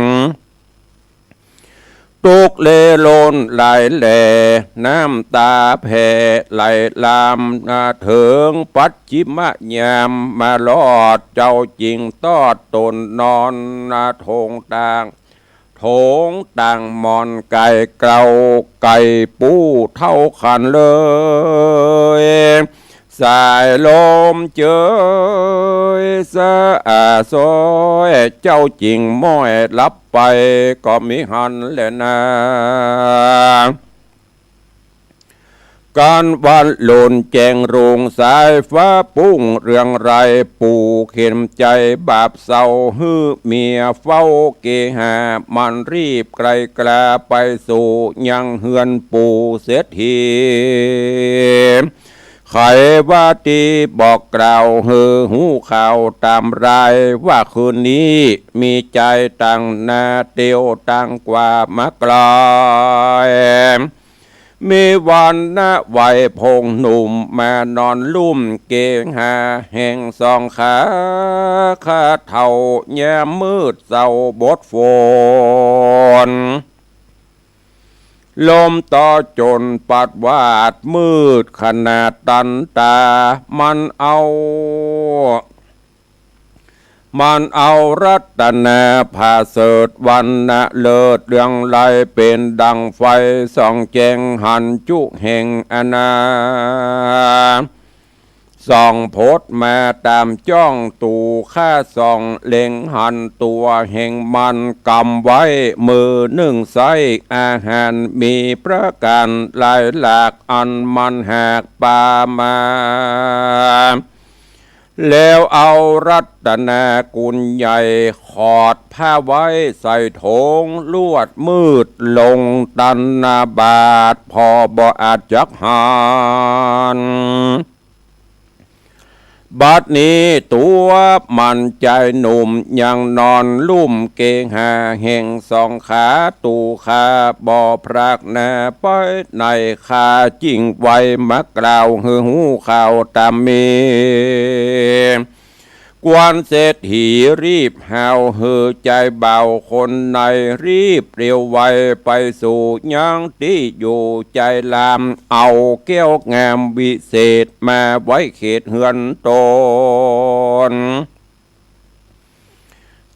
ตุ๊กเลโลนหลายแหล่ น้ำต๋าแผ่ไหลลาม มาเถิงปัจฉิมยาม มารอดเจ้าจิงตอดต๋นนอน นาโถงต่าง โถงต่างหมอนไก่เกลา ไก่ปู้เต้าขันเลย สายลมเจยสะอาซอย เจ้าจิงม้อยหลับไป ก็มีหั้นแหละนา กั๋นวันหล่นแจ้งรุ่ง สายฟ้าปุ้งเรืองไร ปู่เข็ญใจ๋บาปเศร้า หื้อเมียเฝ้าเกหา มันรีบไกลกลา ไปสู่ยังเฮือนปู่เศรษฐี ไขว่าตี้บอกกล่าว หื้อฮู้ข่าวต๋ามราย ว่าคืนนี้มีจายต่างนา เตียวต่างกว่ามาไกล มีวันนะไหวพงหนุ่ม มานอนลุ่มเกหาแห่งสองขา ข้าเฒ่ายามมืดเศร้าบดฝน ลมต่อจนปัดวาดมืดขนาดตันต๋า มันเอา มันเอารัตนาผาเสริฐวรรณะเลิศเรืองไร้ เป๋นดั่งไฟส่องแจ้งหันจุแห่งอนา ส่องพดมาต๋ามจ้องตู่ข้า ส่องเล็งหันตั๋วแห่งมัน กำไว้มือนึ่งไส้อาหาร มีประก๋านหลายหลาก อันมันหากปามา แล้วเอารัตนากุญใหญ่ ขอดผ้าไว้ใส่โถง ลวดมืดลงตันนาบาท ผ่อบ่อาจจักหัน บัดนี้ตั๋วมันจายหนุ่ม ยังนอนลุ่มเกหาแห่งสองขา ตู่ข้าบ่พรากนาไปไหน ข้าจิ่งไวมากล่าว หื้อฮู้ข่าวต๋ามมี กวนเศรษฐีรีบหาว หื้อจายบ่าวคนใน รีบเตียวไวไปสู่ยังตี้อยู่จายราม เอาแก้วงามวิเศษ มาไว้เขตเฮือนต๋น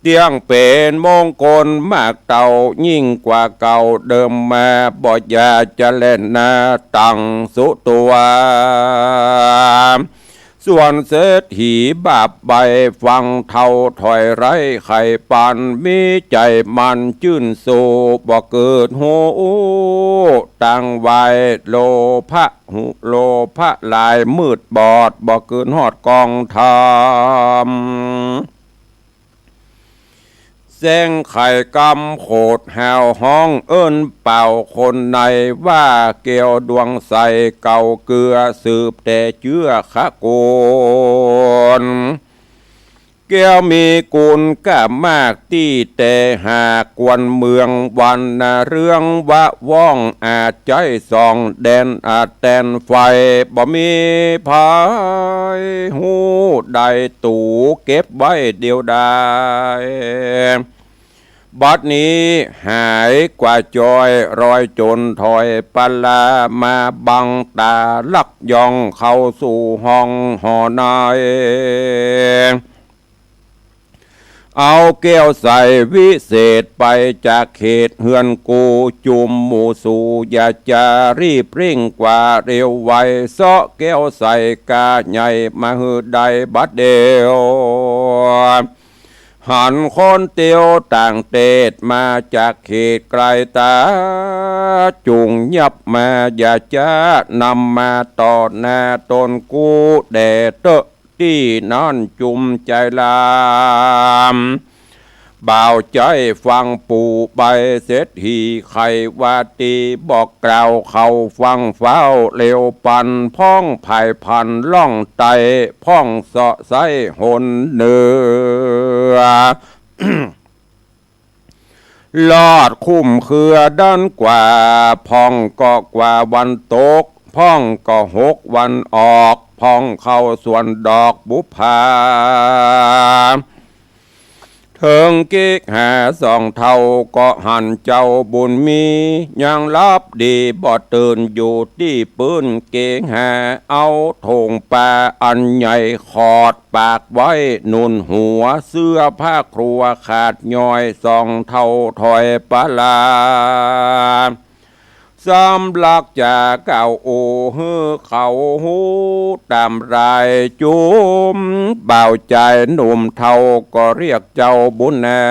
เตี้ยงเป๋นมงคลมากเต้า ยิ่งกว่าเก่าเดิมมา บ่อย่าจะแล่นนาตังสุตั๋ว ส่วนเศรษฐีบาปใบ้ ฟังเฒ่าถอยไร้ ไขปันมีใจ๋มันจื้นสู้ บ่เกิดฮู้ตังวาย โลภะ โลภะหลายมืดบอด บ่เกิดฮอดกองธรรม แสงไขกำโขดหาวฮ้อง เอิ้นเป่าคนใน ว่าแก้วดวงใสเก่าเกือ สืบแต่เจื้อขะกูล แก้วมีกุณก้ามากตี้แต๊หาก กวนเมืองวันนาเรืองวะว่อง อาจใจ๊ส่องแดนอาแตนไฟ บ่มีใผฮู้ได้ ตั๋วเก็บไว้เดียวดาย บัดนี้หายกว่าจอย รอยจนถอยปลา มาบังต๋าลักย่องเข้าสู่ห้องหอใน เอาแก้วใสวิเศษไปจากเขตเฮือนกู จุมหมู่สูอย่าจะรีบเร่งกว่าเร็วไว เซาะแก้วใสก้าใหญ่มาหื้อได้บัดเดียว หันคนเตียวต่างเตศมาจากเขตไกลต๋า จุ่งยับมาอย่าจะนำมาต่อหน้าตนกูแด่เต๊อะ ตี้นั้นจุมใจ๋ลาม บ่าวใจ๋ฟังปู่ใบเศรษฐี ใค่ว่าตี้บอกกล่าวเข้าฟังฟ้าว เร็วปันพ่องผายผันล่องไต่ พ่องเซาะไส้หนเหนือ ลอดคุ้มเครือด้านกว่า พ่องก็กว่าวันตก พ่องก็หกวันออก พ่องเข้าสวนดอกบุปผา เถิงเกหาสองเฒ่าก็หันเจ้าบุญมี ยังหลับดีบ่ตื่นอยู่ตี้ปื๊นเกหา เอาโถงปาอันใหญ่ขอด ปากไว้หนุนหัว เสื้อผ้าครัวขาดย่อย สองเฒ่าถอยปลา สำลักจ๋ากล่าวโอหื้อเขาฮู้ต๋ามรายจุม บ่าวจ๋ายหนุ่มเฒ่าก็เรียกเจ้าบุญนา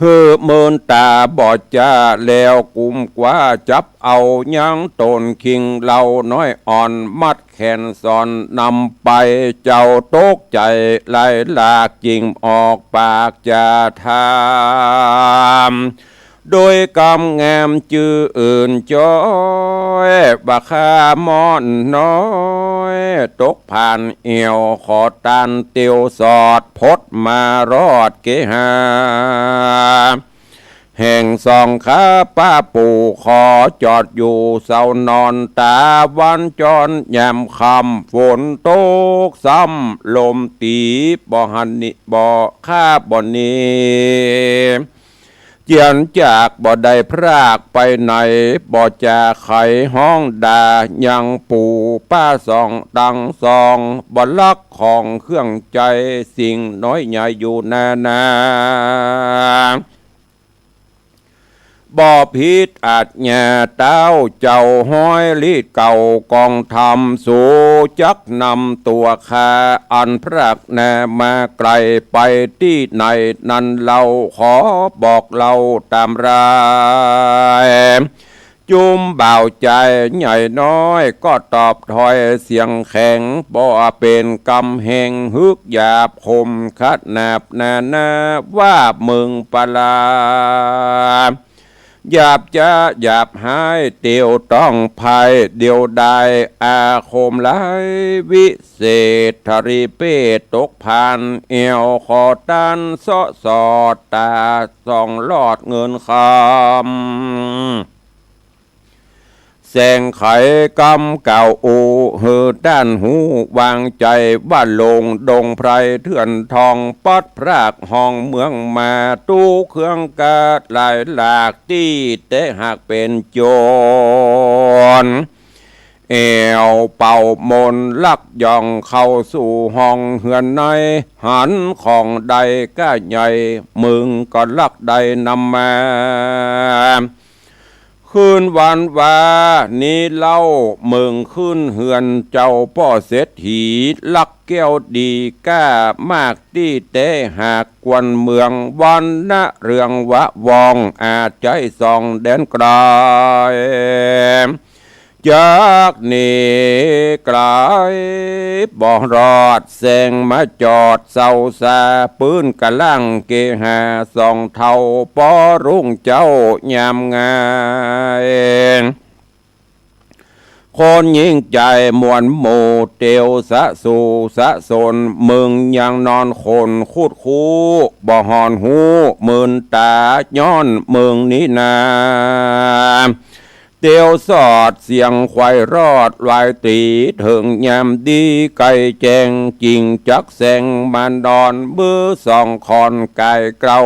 หื้อเมินต๋าบ่จ๋า แล้วกุมกว้าจับเอา ยังต๋นคิงเหล่าน้อยอ่อน มัดแขนสอนนำไป เจ้าตกใจ๋หลายหลาก จึ่งออกปากจ๋าถาม โดยกำงามจื้ออื่นจ้อย บ่าข้าม่อนน้อย ตกผ่านแอ่วขอตานเตียวสอด พดมารอดเกหา แห่งสองข้าป้าปู่ ขอจอดอยู่เซานอน ต๋าวันจรยามค่ำ ฝนตกซ้ำลมตี๋ บ่หันนิบ่ข้าบ่หนี เจียนจากบ่ได้พรากไปไหน บ่จ๋าไขฮ้องด่ายังปู่ป้าสองตังสอง บ่ลักของเครื่องใจ๋สิ่งน้อยใหญ่อยู่นานา บ่ผิดอาจญาต้าวเจ้าฮ้อย ฤทธิ์เก่ากองธรรม สูจักนำตั๋วข้า อันพรากนามาไกล ไปตี้ไหนนั้นเล่า ขอบอกเล่าต๋ามราย จุมบ่าวจ๋ายใหญ่น้อย ก็ตอบถ้อยเสียงแข็ง บ่เป๋นกำแหง ฮึกหยาบคมขนาบนานา ว่าเมิงปลา หยาบจ๊าหยาบฮ้าย เตียวต้องไพร่ เดียวดายอาคมหลาย วิเศษทรีเปศ ตกผ่านแอ่วขอตาน เซาะสอดต๋าส่องลอดเงินคำ แสงไขกำกล่าวอู้ หื้อต้านฮู้วางใจ๋ ว่าลงดงไพรเถื่อนทอง ปัดพรากห้องเมืองมา ตู้เครื่องกาหลายหลาก ตี้แต๊หากเป๋นโจร แอ่วเป่ามนต์ลักย่องเข้าสู่ห้องเฮือนใน หันของได้ก้าใหญ่ เมิงก็ลักได้นำมา คืนวันวานี้เล่า เมิงขึ้นเฮือนเจ้าป้อเศรษฐี ลักแก้วดีก้ามากตี้แต๊หาก กวนเมืองวันนาเรืองวะว่อง อาจใจ๊ส่องแดนไกล จากนี้ไกลบ่รอด แสงมาจอดเซาซา ปื๊นกะล่างเกหา สองเฒ่าป้อรุ่งเจ๊ายามงาย คนยิ่งใจ๋มวลหมู่ เตียวสะสู่สะสน เมืองยังนอนขนคุดคู้ บ่หอนฮู้มื่นต๋า ย้อนเมืองนี้นา เตียวสอดเสียงควายรอด วายตี๋เถิงยามดี ใก้แจ้งจิ่งจักแสง มานอนมือสองขอน ก๋ายเกล้า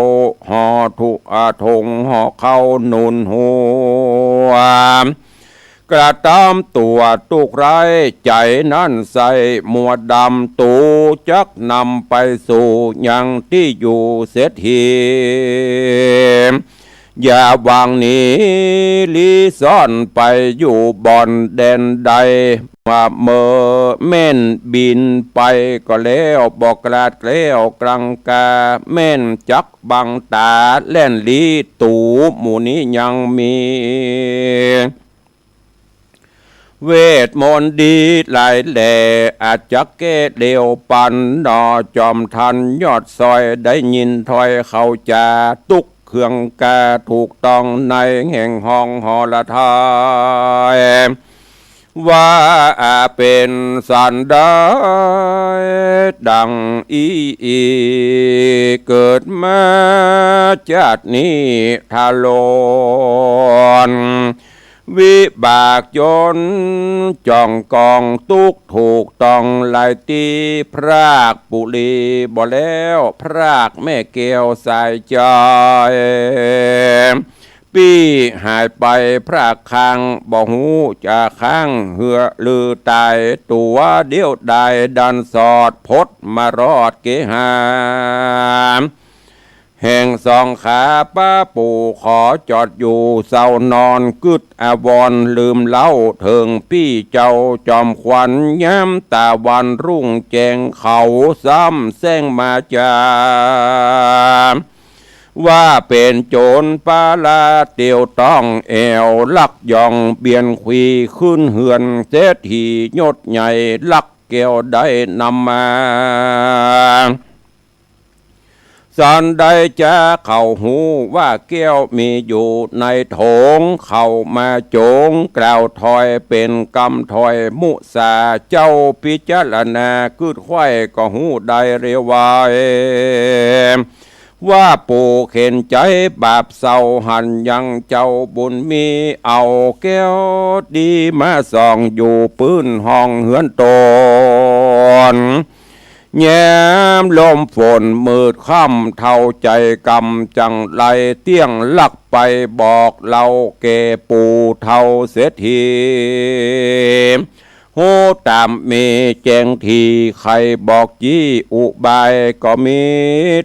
ห่อถุง อ่า ถงห่อข้าวหนุนหัว กระตำตั๋วตุ๊กข์ร้าย ใจ๋นั้นใส่หมวกดำ ตั๋วจักนำไปสู่ยังตี้อยู่เศรษฐี อย่าหวังหนีลี้ซ่อนไปอยู่บ่อนแดนใด ว่าเมื่อแม่นบินไปก็แล้ว บ่กลาดแคล้วกลังกา แม่นจักบังต๋าแล่นลี้ ตั๋วหมู่นี้ยังมี เวทมนต์ดีหลายแหล่ อาจจะแก้เร็วปันหนอ จอมทันยอดซอย ได้ยินถ้อยเขาจา ตุ๊กเคืองกาถูกต้องในแห่งห้องหอละทาย ว่าเป๋นสันใดดังอี้ เกิดมาจาตินี้ทรน วิบากจนจ่องกองตุ๊กข์ถูกต้องหลายตี้ พรากปุรีบ่แล้ว พรากแม่แก้วสายใจ๋ ปี้หายไปพรากข้าง บ่ฮู้จะข้างเหือหรือต๋าย ตั๋วเดียวดายดันสอด พดมารอดเกหา แห่งสองขาป้าปู่ ขอจอดอยู่เศร้านอน กึ๊ดอาวรณ์ลืมเล่า เถิงปี้เจ้าจอมขวัญ ยามตะวันรุ่งแจ้ง เขาซ้ำแจ้งมาจา ว่าเป๋นโจรปาลา เตียวต้องแอ่วลักย่อง เบียนขวีขึ้นเฮือนเศรษฐียศใหญ่ ลักแก้วได้นำมา สันใดจะเขาฮู้ว่าแก้วมีอยู่ในโถง เขามาโจ๋งกล่าวถ้อยเป๋นกำถ้อยมุสา เจ้าพิจารณากึ๊ดไขว้ ก็ฮู้ได้เร็วไว ว่าปู่เข็ญใจ๋บาปเศร้า หันยังเจ้าบุญมี เอาแก้วดีมาส่อง อยู่ปื้นห้องเฮือนตน ยามลมฝนมืดค่ำ เฒ่าใจ๋กำจั่งไลเตี้ยง ลักไปบอกเล่าแก่ปู่เฒ่าเศรษฐี ฮู้ต๋ามมีแจ้งที ใค่บอกจี้อุบายก็มี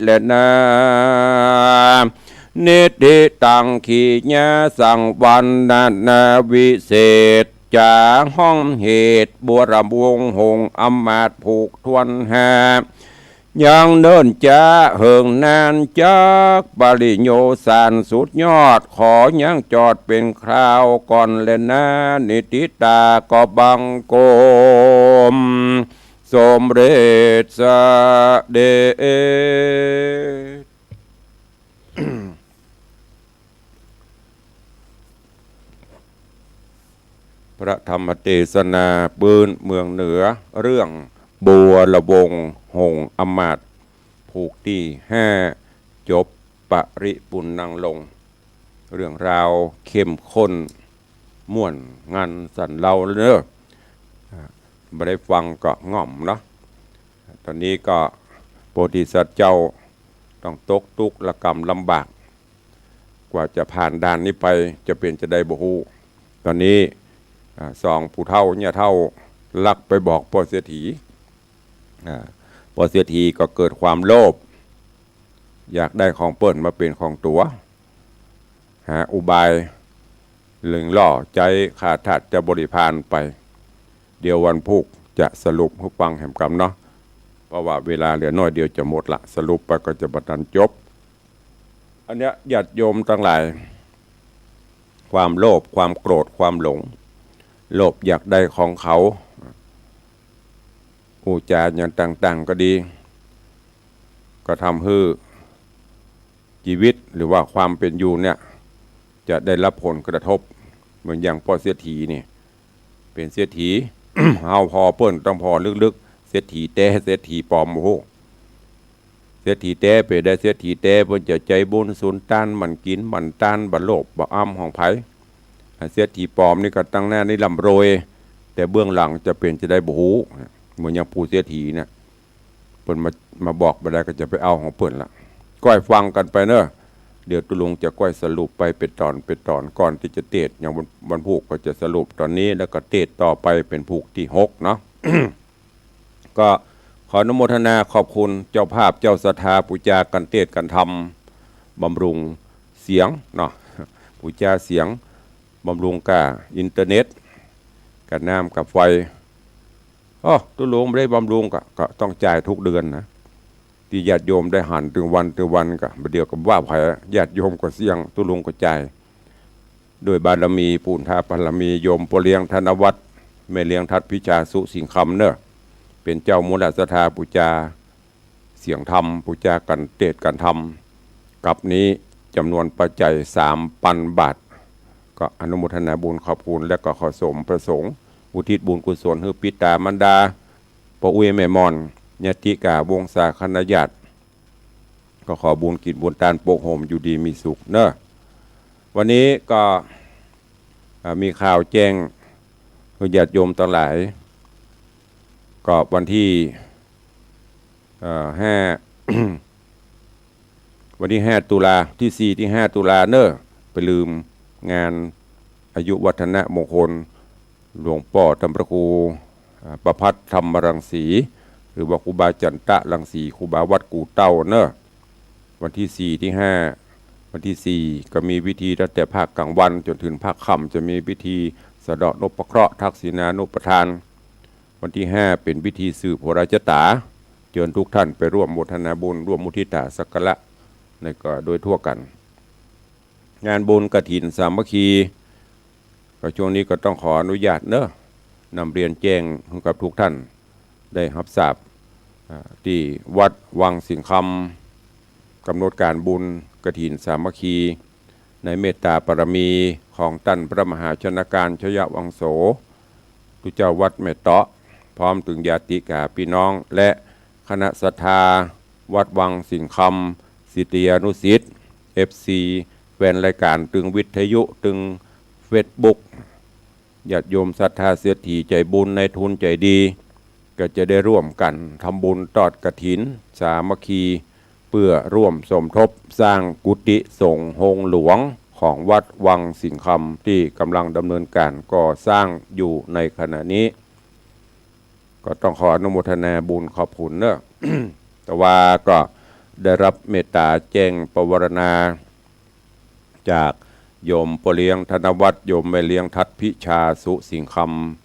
แลนา นิติตังขีญาสังวรรณนาวิเศษ จ๋าห้องเหตุ บัวระวงหงส์อำมาตย์ผูกถ้วนห้า ยังเนิ่นจ๊าเหิงนานจัก ปริโยสารสุดยอด ขอยังจอดเป๋นคราวก่อนแลนา นิติตาก็บังคม สมเร็จเสด็จ พระธรรมเตสนาปื๊นเมืองเหนือ เรื่องบัวระวงหงส์อำมาตย์ ผูกตี้ห้า จบปริปุณณังลง เรื่องราวเข้มข้น ม่วนงันสั่นเล้าเน้อ อ่า บ่ได้ฟังก็ง่อมเนาะ ต๋อนนี้ก็โพธิสัตว์เจ้าต้องตกตุ๊กข์ระกำลำบาก กว่าจะผ่านด่านนี้ไปจะเป๋นจะใดบ่ฮู้ ต๋อนนี้ อ่า สองผู้เฒ่าเยียะเฒ่าลักไปบอกป้อเศรษฐี อ่า ป้อเศรษฐีก็เกิดความโลภ อยากได้ของเปิ้นมาเป๋นของตั๋ว หาอุบายเล่งล่อใจ๊ข้าทาสเจ้าบริพารไป เดี๋ยววันพูกจะสรุปหื้อฟังแหมกำเนาะ เพราะว่าเวลาเหลือน้อยเดียวจะหมดละ สรุปไปก็จะบ่ตันจบ อันเนี้ยญาติโยมตังหลาย ความโลภ ความโกรธ ความหลง โลภอยากได้ของเขา อู้จ๋าอย่างต่างๆ ก็ดี ก็ทำหื้อจีวิตหรือว่าความเป๋นอยู่เนี่ย จะได้รับผลกระทบ เหมือนอย่างป้อเศรษฐีนี่ เป ป๋นเศรษฐี เฮาผ่อเปิ้นต้องผ่อลึกๆ เศรษฐีแต๊ เศรษฐีป๋อม โอ้โห เศรษฐีแต๊เป๋นใด เศรษฐีแต๊เปิ้นจะใจ๋บุญสุนตาน หมั่นกิ๋นหมั่นตาน บ่โลภบ่อำของใผ เศรษฐีป๋อมนี่ก็ตังหน้านี่ร่ำรวย แต่เบื้องหลังจะเป๋นจะใดบ่ฮู้ เหมือนอย่างปู่เศรษฐีน่ะ เปิ้นมา มาบอกบ่ได้ก็จะไปเอาของเปิ้นละ ก้อยฟังกั๋นไปเน่อ เดี๋ยวตุ๊ลุงจะก้อยสรุปไปเป๋นต๋อนเป๋นต๋อน ก่อนตี้จะเตสน์ อย่างวัน วันพูกก็จะสรุปต๋อนนี้ แล้วก็เตสน์ต่อไปเป๋นพูกตี้หกเนาะ ก็ขออนุโมทนาขอบคุณเจ้าภาพเจ้าศรัทธา ปู๋จากั๋นเตสน์กั๋นธรรม บำรุงเสียงเนาะ ปู๋จาเสียง บำรุงก้าอินเทอร์เน็ต ก้าน้ำก้าไฟ อ้อ ตุ๊ลุงบ่ได้บำรุงก็ ก็ต้องจ่ายกู้เดือนนะ ตี้ญาติโยมได้หันตึงวันตึงวันก็ บ่าเดี่ยวก็ว่าใผ ญาติโยมก็เสี้ยง ตุ๊ลุงก็จ่าย ด้วยบารมี ปูนทาบารมี โยมป้อเลี้ยงธนวัฒน์ แม่เลี้ยงทัดพิชาสุสิงห์คำเน่อ เป๋นเจ้ามูลศรัทธาปู๋จาเสียงธรรม ปู๋จากั๋นเตสน์กั๋นธรรม กับนี้จ๋ำนวนปัจจัยสามปันบาท ก็อนุโมทนาบุญขอบคุณ และก็ขอสมประสงค์ อุทิศบุญกุศลหื้อปิต๋ามารดา ป้ออุ๊ยแม่หม่อน ญาติกาวงศาคณะญาติ ก็ขอบุญกิ๋นบุญตานปกโฮมอยู่ดีมีสุขเน่อ วันนี้ก็ อ่า มีข่าวแจ้งหื้อญาติโยมตังหลาย ก็วันตี้ เอ่อ ห้า วันตี้ห้าตุลา ตี้สี่ตี้ห้าตุลาเน่อ ไปลืมงานอายุวัฒนมงคล หลวงป้อต้านพระครู อ่า ประภัสธรรมรังสี หรือว่าครูบาจันตะรังสี ครูบาวัดกู่เต้าเน่อ วันตี้สี่ตี้ห้า วันตี้สี่ก็มีพิธีตั้งแต่ภาคก๋างวันจ๋นเถิงภาคค่ำ จะมีพิธีสะเดาะนพเคราะห์ทักษิณานุปทาน วันตี้ห้าเป๋นพิธีสืบโหราชะต๋า เจิญกู้ต้านไปร่วมโมทนาบุญ ร่วมมุทิตาสักการะ ในก็โดยทั่วกั๋น งานบุญกฐินสามัคคี ก็ช่วงนี้ก็ต้องขออนุญาตเน่อ นำเรียนแจ้งหื้อกับกู้ต้านได้ฮับทราบ อ่า ตี้วัดวังสิงห์คำ ก๋ำหนดก๋านบุญกฐินสามัคคี ในเมตตาบารมีของต้านพระมหาชนกาญจยวังโส ตุ๊เจ้าวัดแม่เตาะ พร้อมเถิงญาติกาปี้น้อง และคณะศรัทธาวัดวังสิงห์คำ ศิษยานุศิษย์ เอฟซี แฟนรายก๋านตึงวิทยุ ตึงเฟซบุ๊ก ญาติโยมศรัทธาเศรษฐีใจ๋บุญนายทุนใจ๋ดี ก็จะได้ร่วมกั๋นทำบุญตอดกฐินสามัคคี เปื้อร่วมสมทบสร้างกุฏิสงฆ์โฮงหลวงของวัดวังสิงห์คำ ตี้ก๋ำลังดำเนินก๋านก่อสร้างอยู่ในขณะนี้ ก็ต้องขออนุโมทนาบุญขอบคุณเน่อ แต่ว่าก็ได้ฮับเมตตาแจ้งปวารณา จากโยมป้อเลี้ยงธนวัฒน์ โยมแม่เลี้ยงทัดพิชาสุสิงห์ค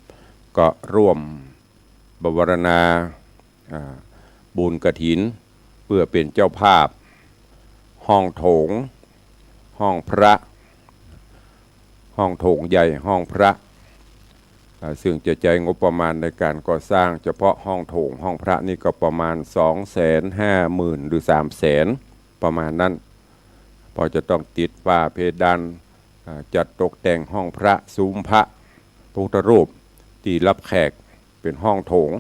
ำ ก็ร่วมปวารณา อ่า บุญกฐิน เปื้อเป๋นเจ้าภาพ ห้องโถง ห้องพระ ห้องโถงใหญ่ ห้องพระ อ่า ซึ่งจะใจ๊งบประมาณในก๋านก่อสร้างเฉพาะห้องโถง ห้องพระนี่ก็ประมาณสองแสนห้าหมื่นหรือสามแสน ประมาณนั้น เพราะจะต้องติดฝ้าเพดาน อ่า จัดตกแต่งห้องพระ ซุ้มพระ พระพุทธรูป ตี้ฮับแขก เป๋นห้องโถง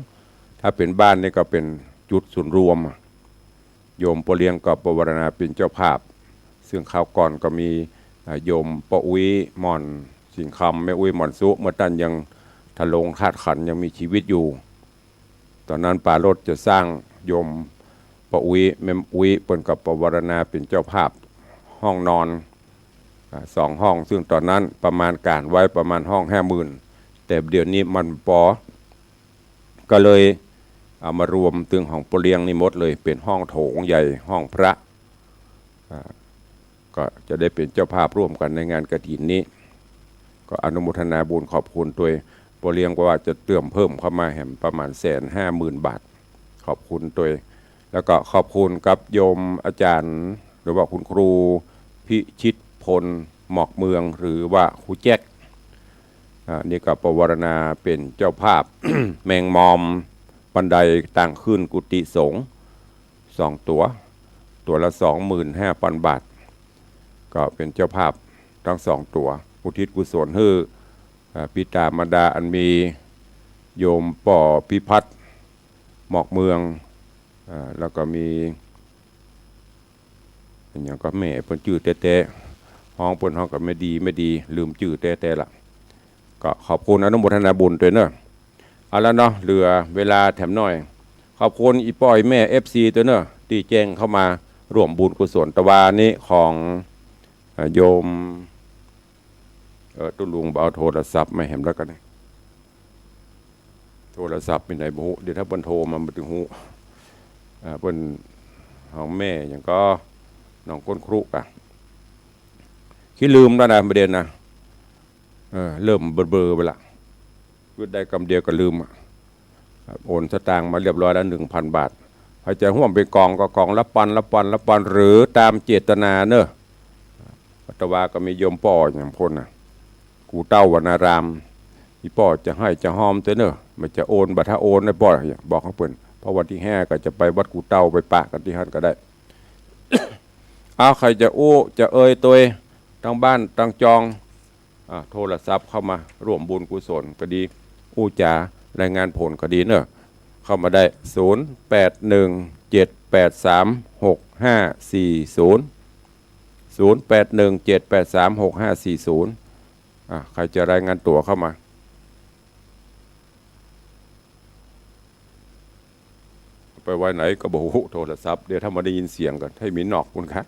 ถ้าเป๋นบ้านนี่ก็เป๋นจุดศูนย์รวม โยมป้อเลี้ยงก็ปวารณาเป๋นเจ้าภาพ ซึ่งคราวก่อนก็มี อ่า โยมป้ออุ๊ยหม่อนสิงห์คำ แม่อุ๊ยหม่อนสุ เมื่อต้านยังทะลงธาตุขันธ์ยังมีชีวิตอยู่ ต๋อนนั้นป๋ารถจะสร้าง โยมป้ออุ๊ย แม่อุ๊ย เปิ้นก็ปวารณาเป๋นเจ้าภาพ ห้องนอน อ่า สองห้อง ซึ่งต๋อนนั้นประมาณก๋านไว้ประมาณห้องห้าหมื่น แต่เดี๋ยวนี้มันปอ ก็เลยเอามารวมตึงของป้อเลี้ยงนี่หมดเลย เป๋นห้องโถงใหญ่ ห้องพระ อ่า ก็จะได้เป๋นเจ้าภาพร่วมกั๋นในงานกฐินนี้ ก็อนุโมทนาบุญขอบคุณตวย ป้อเลี้ยงก็ว่าจะเติมเพิ่มเข้ามาแหมประมาณแสนห้าหมื่นบาท ขอบคุณตวย แล้วก็ขอบคุณกับโยมอาจ๋ารย์ หรือว่าคุณครูพิชิตพล หมอกเมือง หรือว่าครูแจ็ค อ่า นี่ก็ปวารณาเป๋นเจ้าภาพ แมงมอม บันไดตางขึ้นกุฏิสงฆ์ สองตั๋ว ตั๋วละสองหมื่นห้าพันบาท ก็เป๋นเจ้าภาพตึงสองตั๋ว อุทิศกุศลหื้อ อ่า ปิต๋ามารดาอันมีโยมป้อพิพัฒน์ หมอกเมือง อ่า แล้วก็มี อะหยังก็แม่เปิ้นจื้อแต๊ๆ ฮ้องเปิ้นฮ้องก็แม่ดี แม่ดี ลืมจื้อแต๊ๆ ละ ก็ขอบคุณอนุโมทนาบุญตวยเนาะ เอาละเนาะ เหลือเวลาแถมหน้อย ขอบคุณอี่ป้ออี่แม่ เอฟซี ตวยเนาะ ตี้แจ้งเข้ามาร่วมบุญกุศลตะวานี้ของ อ่า โยม เอ่อ ตุ๊ลุงบ่เอาโทรศัพท์มาแหมแล้วกั๋น โทรศัพท์ไปไหนบ่ฮู้ เดี๋ยวถ้าเปิ้นโทรมาบ่ตึงฮู้ อ่า เปิ้น ของแม่หยังก็ หนองก้นครุกะ ขี้ลืมแล้วนะ ประเด็นนะ เออ เริ่มเบลอๆ ไปละ กึ๊ดได้กำเดียวก็ลืมอะ โอนสตางค์มาเรียบร้อยแล้ว หนึ่งพันบาท ใผจะฮ่วมเป๋นก๋องก็ก๋องละปอนด์ ละปอนด์ ละปอนด์ หรือต๋ามเจตนาเนาะ อาตมาก็มีโยมป้ออย่างพ่นน่ะ กู่เต้าวรรณาราม อี่ป้อจะให้จะฮอมตวยเนาะ บ่จะโอน บ่ถ้าโอนนะป้อ บอกกับเปิ้น เพราะวันตี้ห้าก็จะไปวัดกู่เต้า ไปปะกั๋นตี้หั้นก็ได้ เอา ใผจะอู้จะเอ่ยตวย ตังบ้านตังจอง อ่า โทรศัพท์เข้ามาร่วมบุญกุศลก็ดี อู้จ๋ารายงานผลก็ดีเนาะ เข้ามาได้ ศูนย์แปดหนึ่งเจ็ดแปดสามหกห้าสี่ศูนย์ ศูนย์แปดหนึ่งเจ็ดแปดสามหกห้าสี่ศูนย์ อ่า ใผจะรายงานตั๋วเข้ามา ไปไว้ไหนก็บ่ฮู้ โทรศัพท์ เดี๋ยวถ้าบ่ได้ยินเสียงกั๋น ถ้ามีนอกปุ้นคะ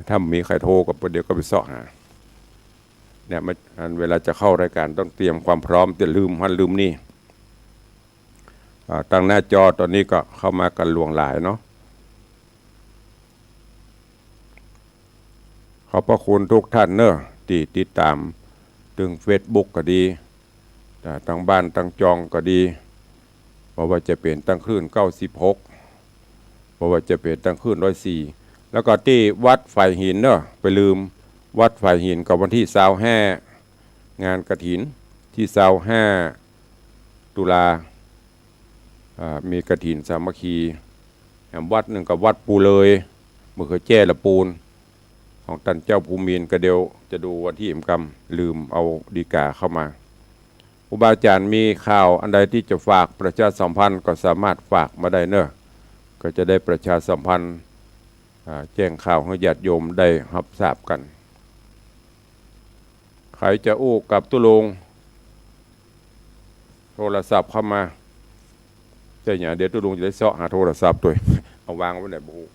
ถ้ามีใผโทรก็เดี๋ยวก็ไปเซาะหา เนี่ย มัน อันเวลาจะเข้ารายการต้องเตรียมความพร้อม จะลืมหั้นลืมนี่ อ่า ตังหน้าจอต๋อนนี้ก็เข้ามากั๋นหลวงหลายเนาะ ขอบพระคุณทุกท่านเนาะ ตี้ติดต๋าม ตึงเฟซบุ๊กก็ดี อ่า ตังบ้านตังจองก็ดี บ่ว่าจะเป๋นตังคลื่นเก้าสิบหก บ่ว่าจะเป๋นตังคลื่นร้อยสี่ แล้วก็ตี้วัดฝายหินเนาะ ไปลืม วัดฝายหินก็วันตี้ซาวห้า งานกฐินตี้ซาวห้า ตุลา อ่า มีกฐินสามัคคี แหมวัดนึ่งก็วัดปูเลย บ่าเขือแจ้ละปูน ของต้านเจ้าภูมินทร์ ก็เดี๋ยวจะดูวันตี้เหมือนกั๋น ลืมเอาดีกาเข้ามา อุบาอาจ๋ารย์มีข่าวอันใดตี้จะฝากประชาสัมพันธ์ก็สามารถฝากมาได้เนาะ ก็จะได้ประชาสัมพันธ์ อ่า แจ้งข่าวหื้อญาติโยมได้ฮับทราบกั๋น ใผจะอู้กับตุ๊ลุง โทรศัพท์เข้ามา ใจ้หยัง เดี๋ยวตุ๊ลุงจะได้เซาะหาโทรศัพท์ตวย เอาวางไว้ไหนบ่ฮู้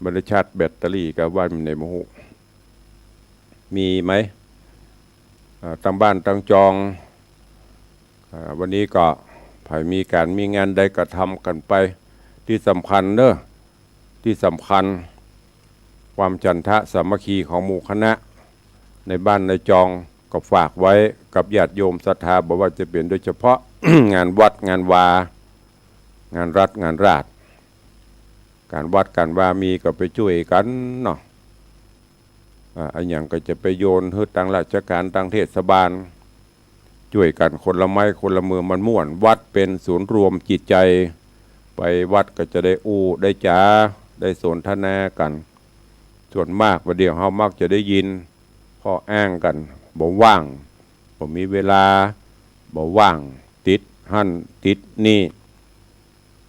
บ่ได้ชาร์จแบตเตอรี่ก็ว่าไหนบ่ฮู้ มีไหม อ่า ตังบ้านตังจอง อ่า วันนี้ก็ใผมีก๋านมีงานใดก็ทำกั๋นไป ตี้สำคัญเนาะ ตี้สำคัญ ความฉันทะสามัคคีของหมู่คณะ ในบ้านในจองก็ฝากไว้กับญาติโยมศรัทธา บ่ว่าจะเป๋นโดยเฉพาะ งานวัดงานวา งานรัฐงานราษฎร์ ก๋านวัดก๋านวามีก็ไปจ้วยกั๋นเนาะ อ่า อะหยังก็จะไปโยนหื้อตังราชก๋านตังเทศบาล จ้วยกั๋นคนละไม้คนละมือมันม่วน วัดเป๋นศูนย์รวมจิตใจ๋ ไปวัดก็จะได้อู้ได้จ๋า ได้สนทนากั๋น ส่วนมากบ่าเดี่ยวเฮามักจะได้ยินข้ออ้างกั๋น บ่ว่าง บ่มีเวลา บ่ว่าง ติดหั้นติดนี่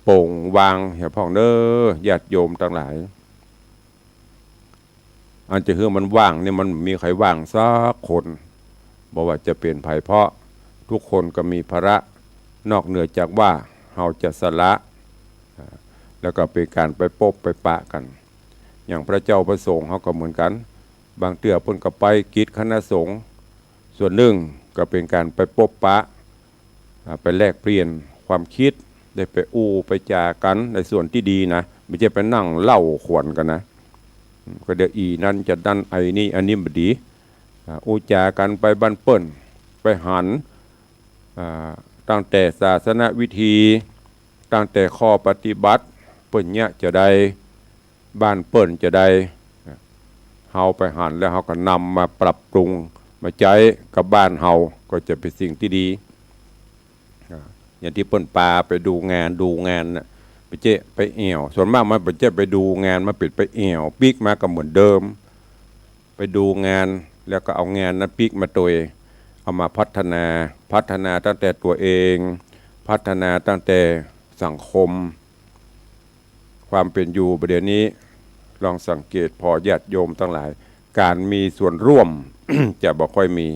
โป่งว่างเหียพ่องเน้อ ญาติโยมตังหลาย อันจะหื้อมันว่างนี่มันบ่มีใผว่างสักคน บ่ว่าจะเป๋นใผ เพราะทุกคนก็มีภาระ นอกเหนือจากว่าเฮาจะสละ อ่า แล้วก็เป๋นก๋านไปปบไปปะกั๋น อย่างพระเจ้าพระสงฆ์เฮาก็เหมือนกั๋น บางเตื้อเปิ้นก็ไปกิจคณะสงฆ์ ส่วนนึ่งก็เป๋นก๋านไปปบปะ อ่า ไปแลกเปลี่ยนความคิด ได้ไปอู้ไปจ๋ากั๋นในส่วนตี้ดีนะ บ่ใจ้ไปนั่งเล่าขวัญกั๋นนะ อืม ก็เดี๋ยวอี่นั้นจะดันไอ้นี่ อันนี้บ่ดี อ่า อู้จ๋ากั๋นไปบ้านเปิ้น ไปหัน อ่า ตั้งแต่ศาสนวิธี ตั้งแต่ข้อปฏิบัติ เปิ้นเยียะจาใด บ้านเปิ้นจาใด เฮาไปหันแล้วเฮาก็นำมาปรับปรุงมาใจ๊กับบ้านเฮา ก็จะเป๋นสิ่งตี้ดี อ่า อย่างตี้เปิ้นปาไปดูงาน ดูงานน่ะ ไปเจ๊ะไปแอ่ว ส่วนมากมันบ่ใจ้ไปดูงาน มันเป๋นไปแอ่ว ปิ๊กมาก็เหมือนเดิม ไปดูงาน แล้วก็เอางานนั้นปิ๊กมาตวย เอามาพัฒนา พัฒนาตั้งแต่ตั๋วเอง พัฒนาตั้งแต่สังคม ความเป๋นอยู่บ่าเดี่ยวนี้ ลองสังเกตผ่อญาติโยมตังหลาย ก๋านมีส่วนร่วม จะบ่ค่อยมี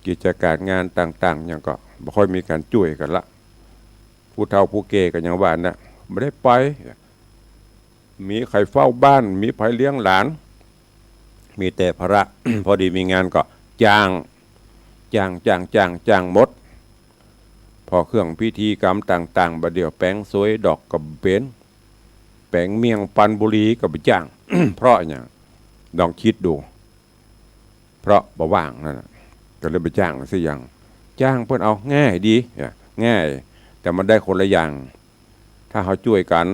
กิจก๋านงานต่างๆ หยังก็บ่ค่อยมีก๋านจ้วยกั๋นละ ผู้เฒ่าผู้แก่ก็ยังว่านะ บ่ได้ไป มีใผเฝ้าบ้าน มีใผเลี้ยงหลาน มีแต่ภาระ พอดีมีงานก็จ้าง จ้าง จ้าง จ้าง จ้างหมด ผ่อเครื่องพิธีกรรมต่างๆ บ่าเดี่ยวแป๋งสวยดอกก็บ่เป๋น แป๋งเมี่ยงปันบุหรี่ก็บ่จ้าง เพราะหยัง ลองกึ๊ดดู เพราะบ่ว่างนั่นน่ะ ก็เลยบ่จ้างสักอย่าง จ้างเปิ้นเอา ง่ายดี อ่ะ ง่าย แต่มันได้คนละอย่าง ถ้าเฮาจ้วยกั๋น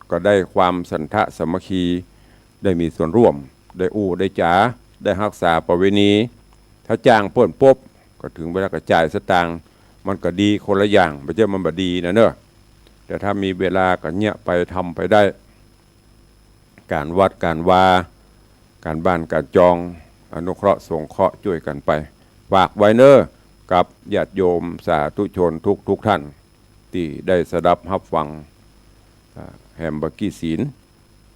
ก็ได้ความฉันทะสามัคคี ได้มีส่วนร่วม ได้อู้ได้จ๋า ได้ฮักษาประเวณี ถ้าจ้างเปิ้นปุ๊บ ก็เถิงเวลาก็จ่ายสตางค์ มันก็ดีคนละอย่าง บ่ใจ้มันบ่ดีนะเนาะ แต่ถ้ามีเวลาก็เยียะไป ทำไปได้ ก๋านวัดก๋านวา ก๋านบ้านก๋านจอง อนุเคราะห์สงเคราะห์จ้วยกั๋นไป ฝากไว้เนาะ กับญาติโยมสาธุชนทุกๆ ท่าน ตี้ได้สดับฮับฟัง อ่า แหมบ่ากี้ศีล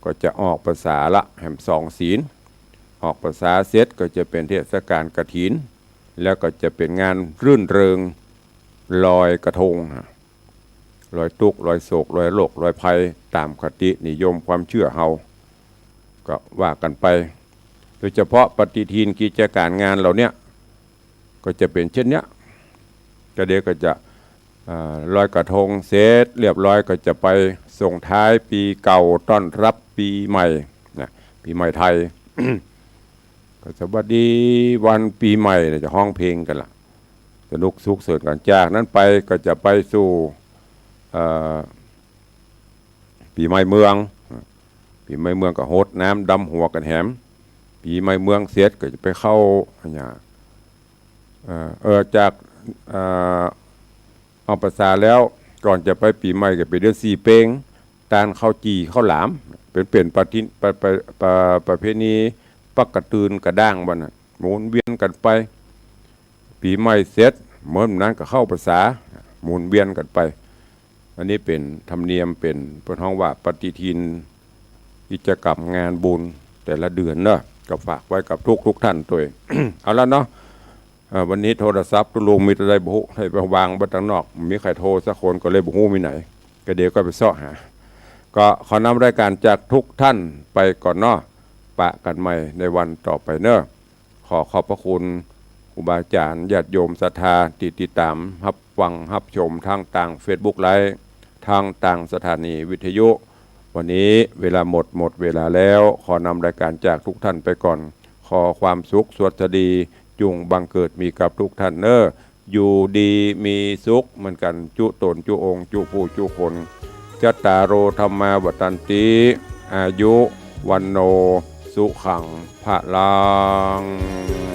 ก็จะออกพรรษาละ แหมสองศีล ออกพรรษาเสร็จก็จะเป๋นเทศกาลกฐิน แล้วก็จะเป๋นงานรื่นเริงลอยกระทง ลอยตุ๊กข์ ลอยโศก ลอยโรค ลอยภัย ต๋ามคตินิยมความเจื้อเฮา ก็ว่ากั๋นไป โดยเฉพาะปฏิทินกิจก๋านงานเหล่าเนี้ย ก็จะเป๋นเช่นเนี้ย ก็เดี๋ยวก็จะ อ่า ลอยกระทงเสร็จเรียบร้อยก็จะไปส่งท้ายปี๋เก่าต้อนฮับปี๋ใหม่นะ ปี๋ใหม่ไทย ก็สวัสดีวันปี๋ใหม่เนี่ย จะฮ้องเพลงกั๋นละ สนุกสนุกเสริญกั๋น จากนั้นไปก็จะไปสู่ เอ่อ ปี๋ใหม่เมือง ปี๋ใหม่เมืองก็ฮดน้ำดำหัวกั๋นแหม ปี๋ใหม่เมืองเสร็จก็จะไปเข้า อะหยัง เอ่อ เอ่อ จาก เอ่อ ออกพรรษาแล้ว ก่อนจะไปปี๋ใหม่ก็เป๋นเดือนสี่เป็ง ตานข้าวจี่ข้าวหลาม เป๋น เป๋นประเพ ประ ประ ประ ประเพณีปักกระตื่นกระด้างวันน่ะ หมุนเวียนกั๋นไป ปี๋ใหม่เสร็จ เมื่อนั้นก็เข้าพรรษา หมุนเวียนกั๋นไป อันนี้เป๋นธรรมเนียม เป๋นเปิ้นฮ้องว่าปฏิทิน กิจกรรมงานบุญแต่ละเดือนเนาะ ก็ฝากไว้กับทุกๆ ท่านตวย เอาละเนาะ เอ่อ วันนี้โทรศัพท์ตุ๊ลุงมีแต่ใดบ่ฮู้ ใผไปวางไว้ตังนอก บ่มีใผโทรสักคน ก็เลยบ่ฮู้มีไหน ก็เดี๋ยวก็ไปเซาะหา ก็ขอนำรายก๋านจากทุกท่านไปก่อนเนาะ ปะกั๋นใหม่ในวันต่อไปเนาะ ขอขอบพระคุณครูบาอาจ๋ารย์ ญาติโยมศรัทธา ตี้ติดต๋ามฮับฟังฮับชมทางตางเฟซบุ๊กไลฟ์ ทางตางสถานีวิทยุ วันนี้เวลาหมด หมดเวลาแล้ว ขอนำรายก๋านจากทุกท่านไปก่อน ขอความสุขสวัสดีจุ่งบังเกิดมีกับทุกท่านเนาะ อยู่ดีมีสุขเหมือนกั๋น จุ๊ต๋นจุ๊องค์ จุ๊ผู้จุ๊คน จัตตาโร ธัมมา วัฑฒันติ อายุ วัณโณ สุขัง พลัง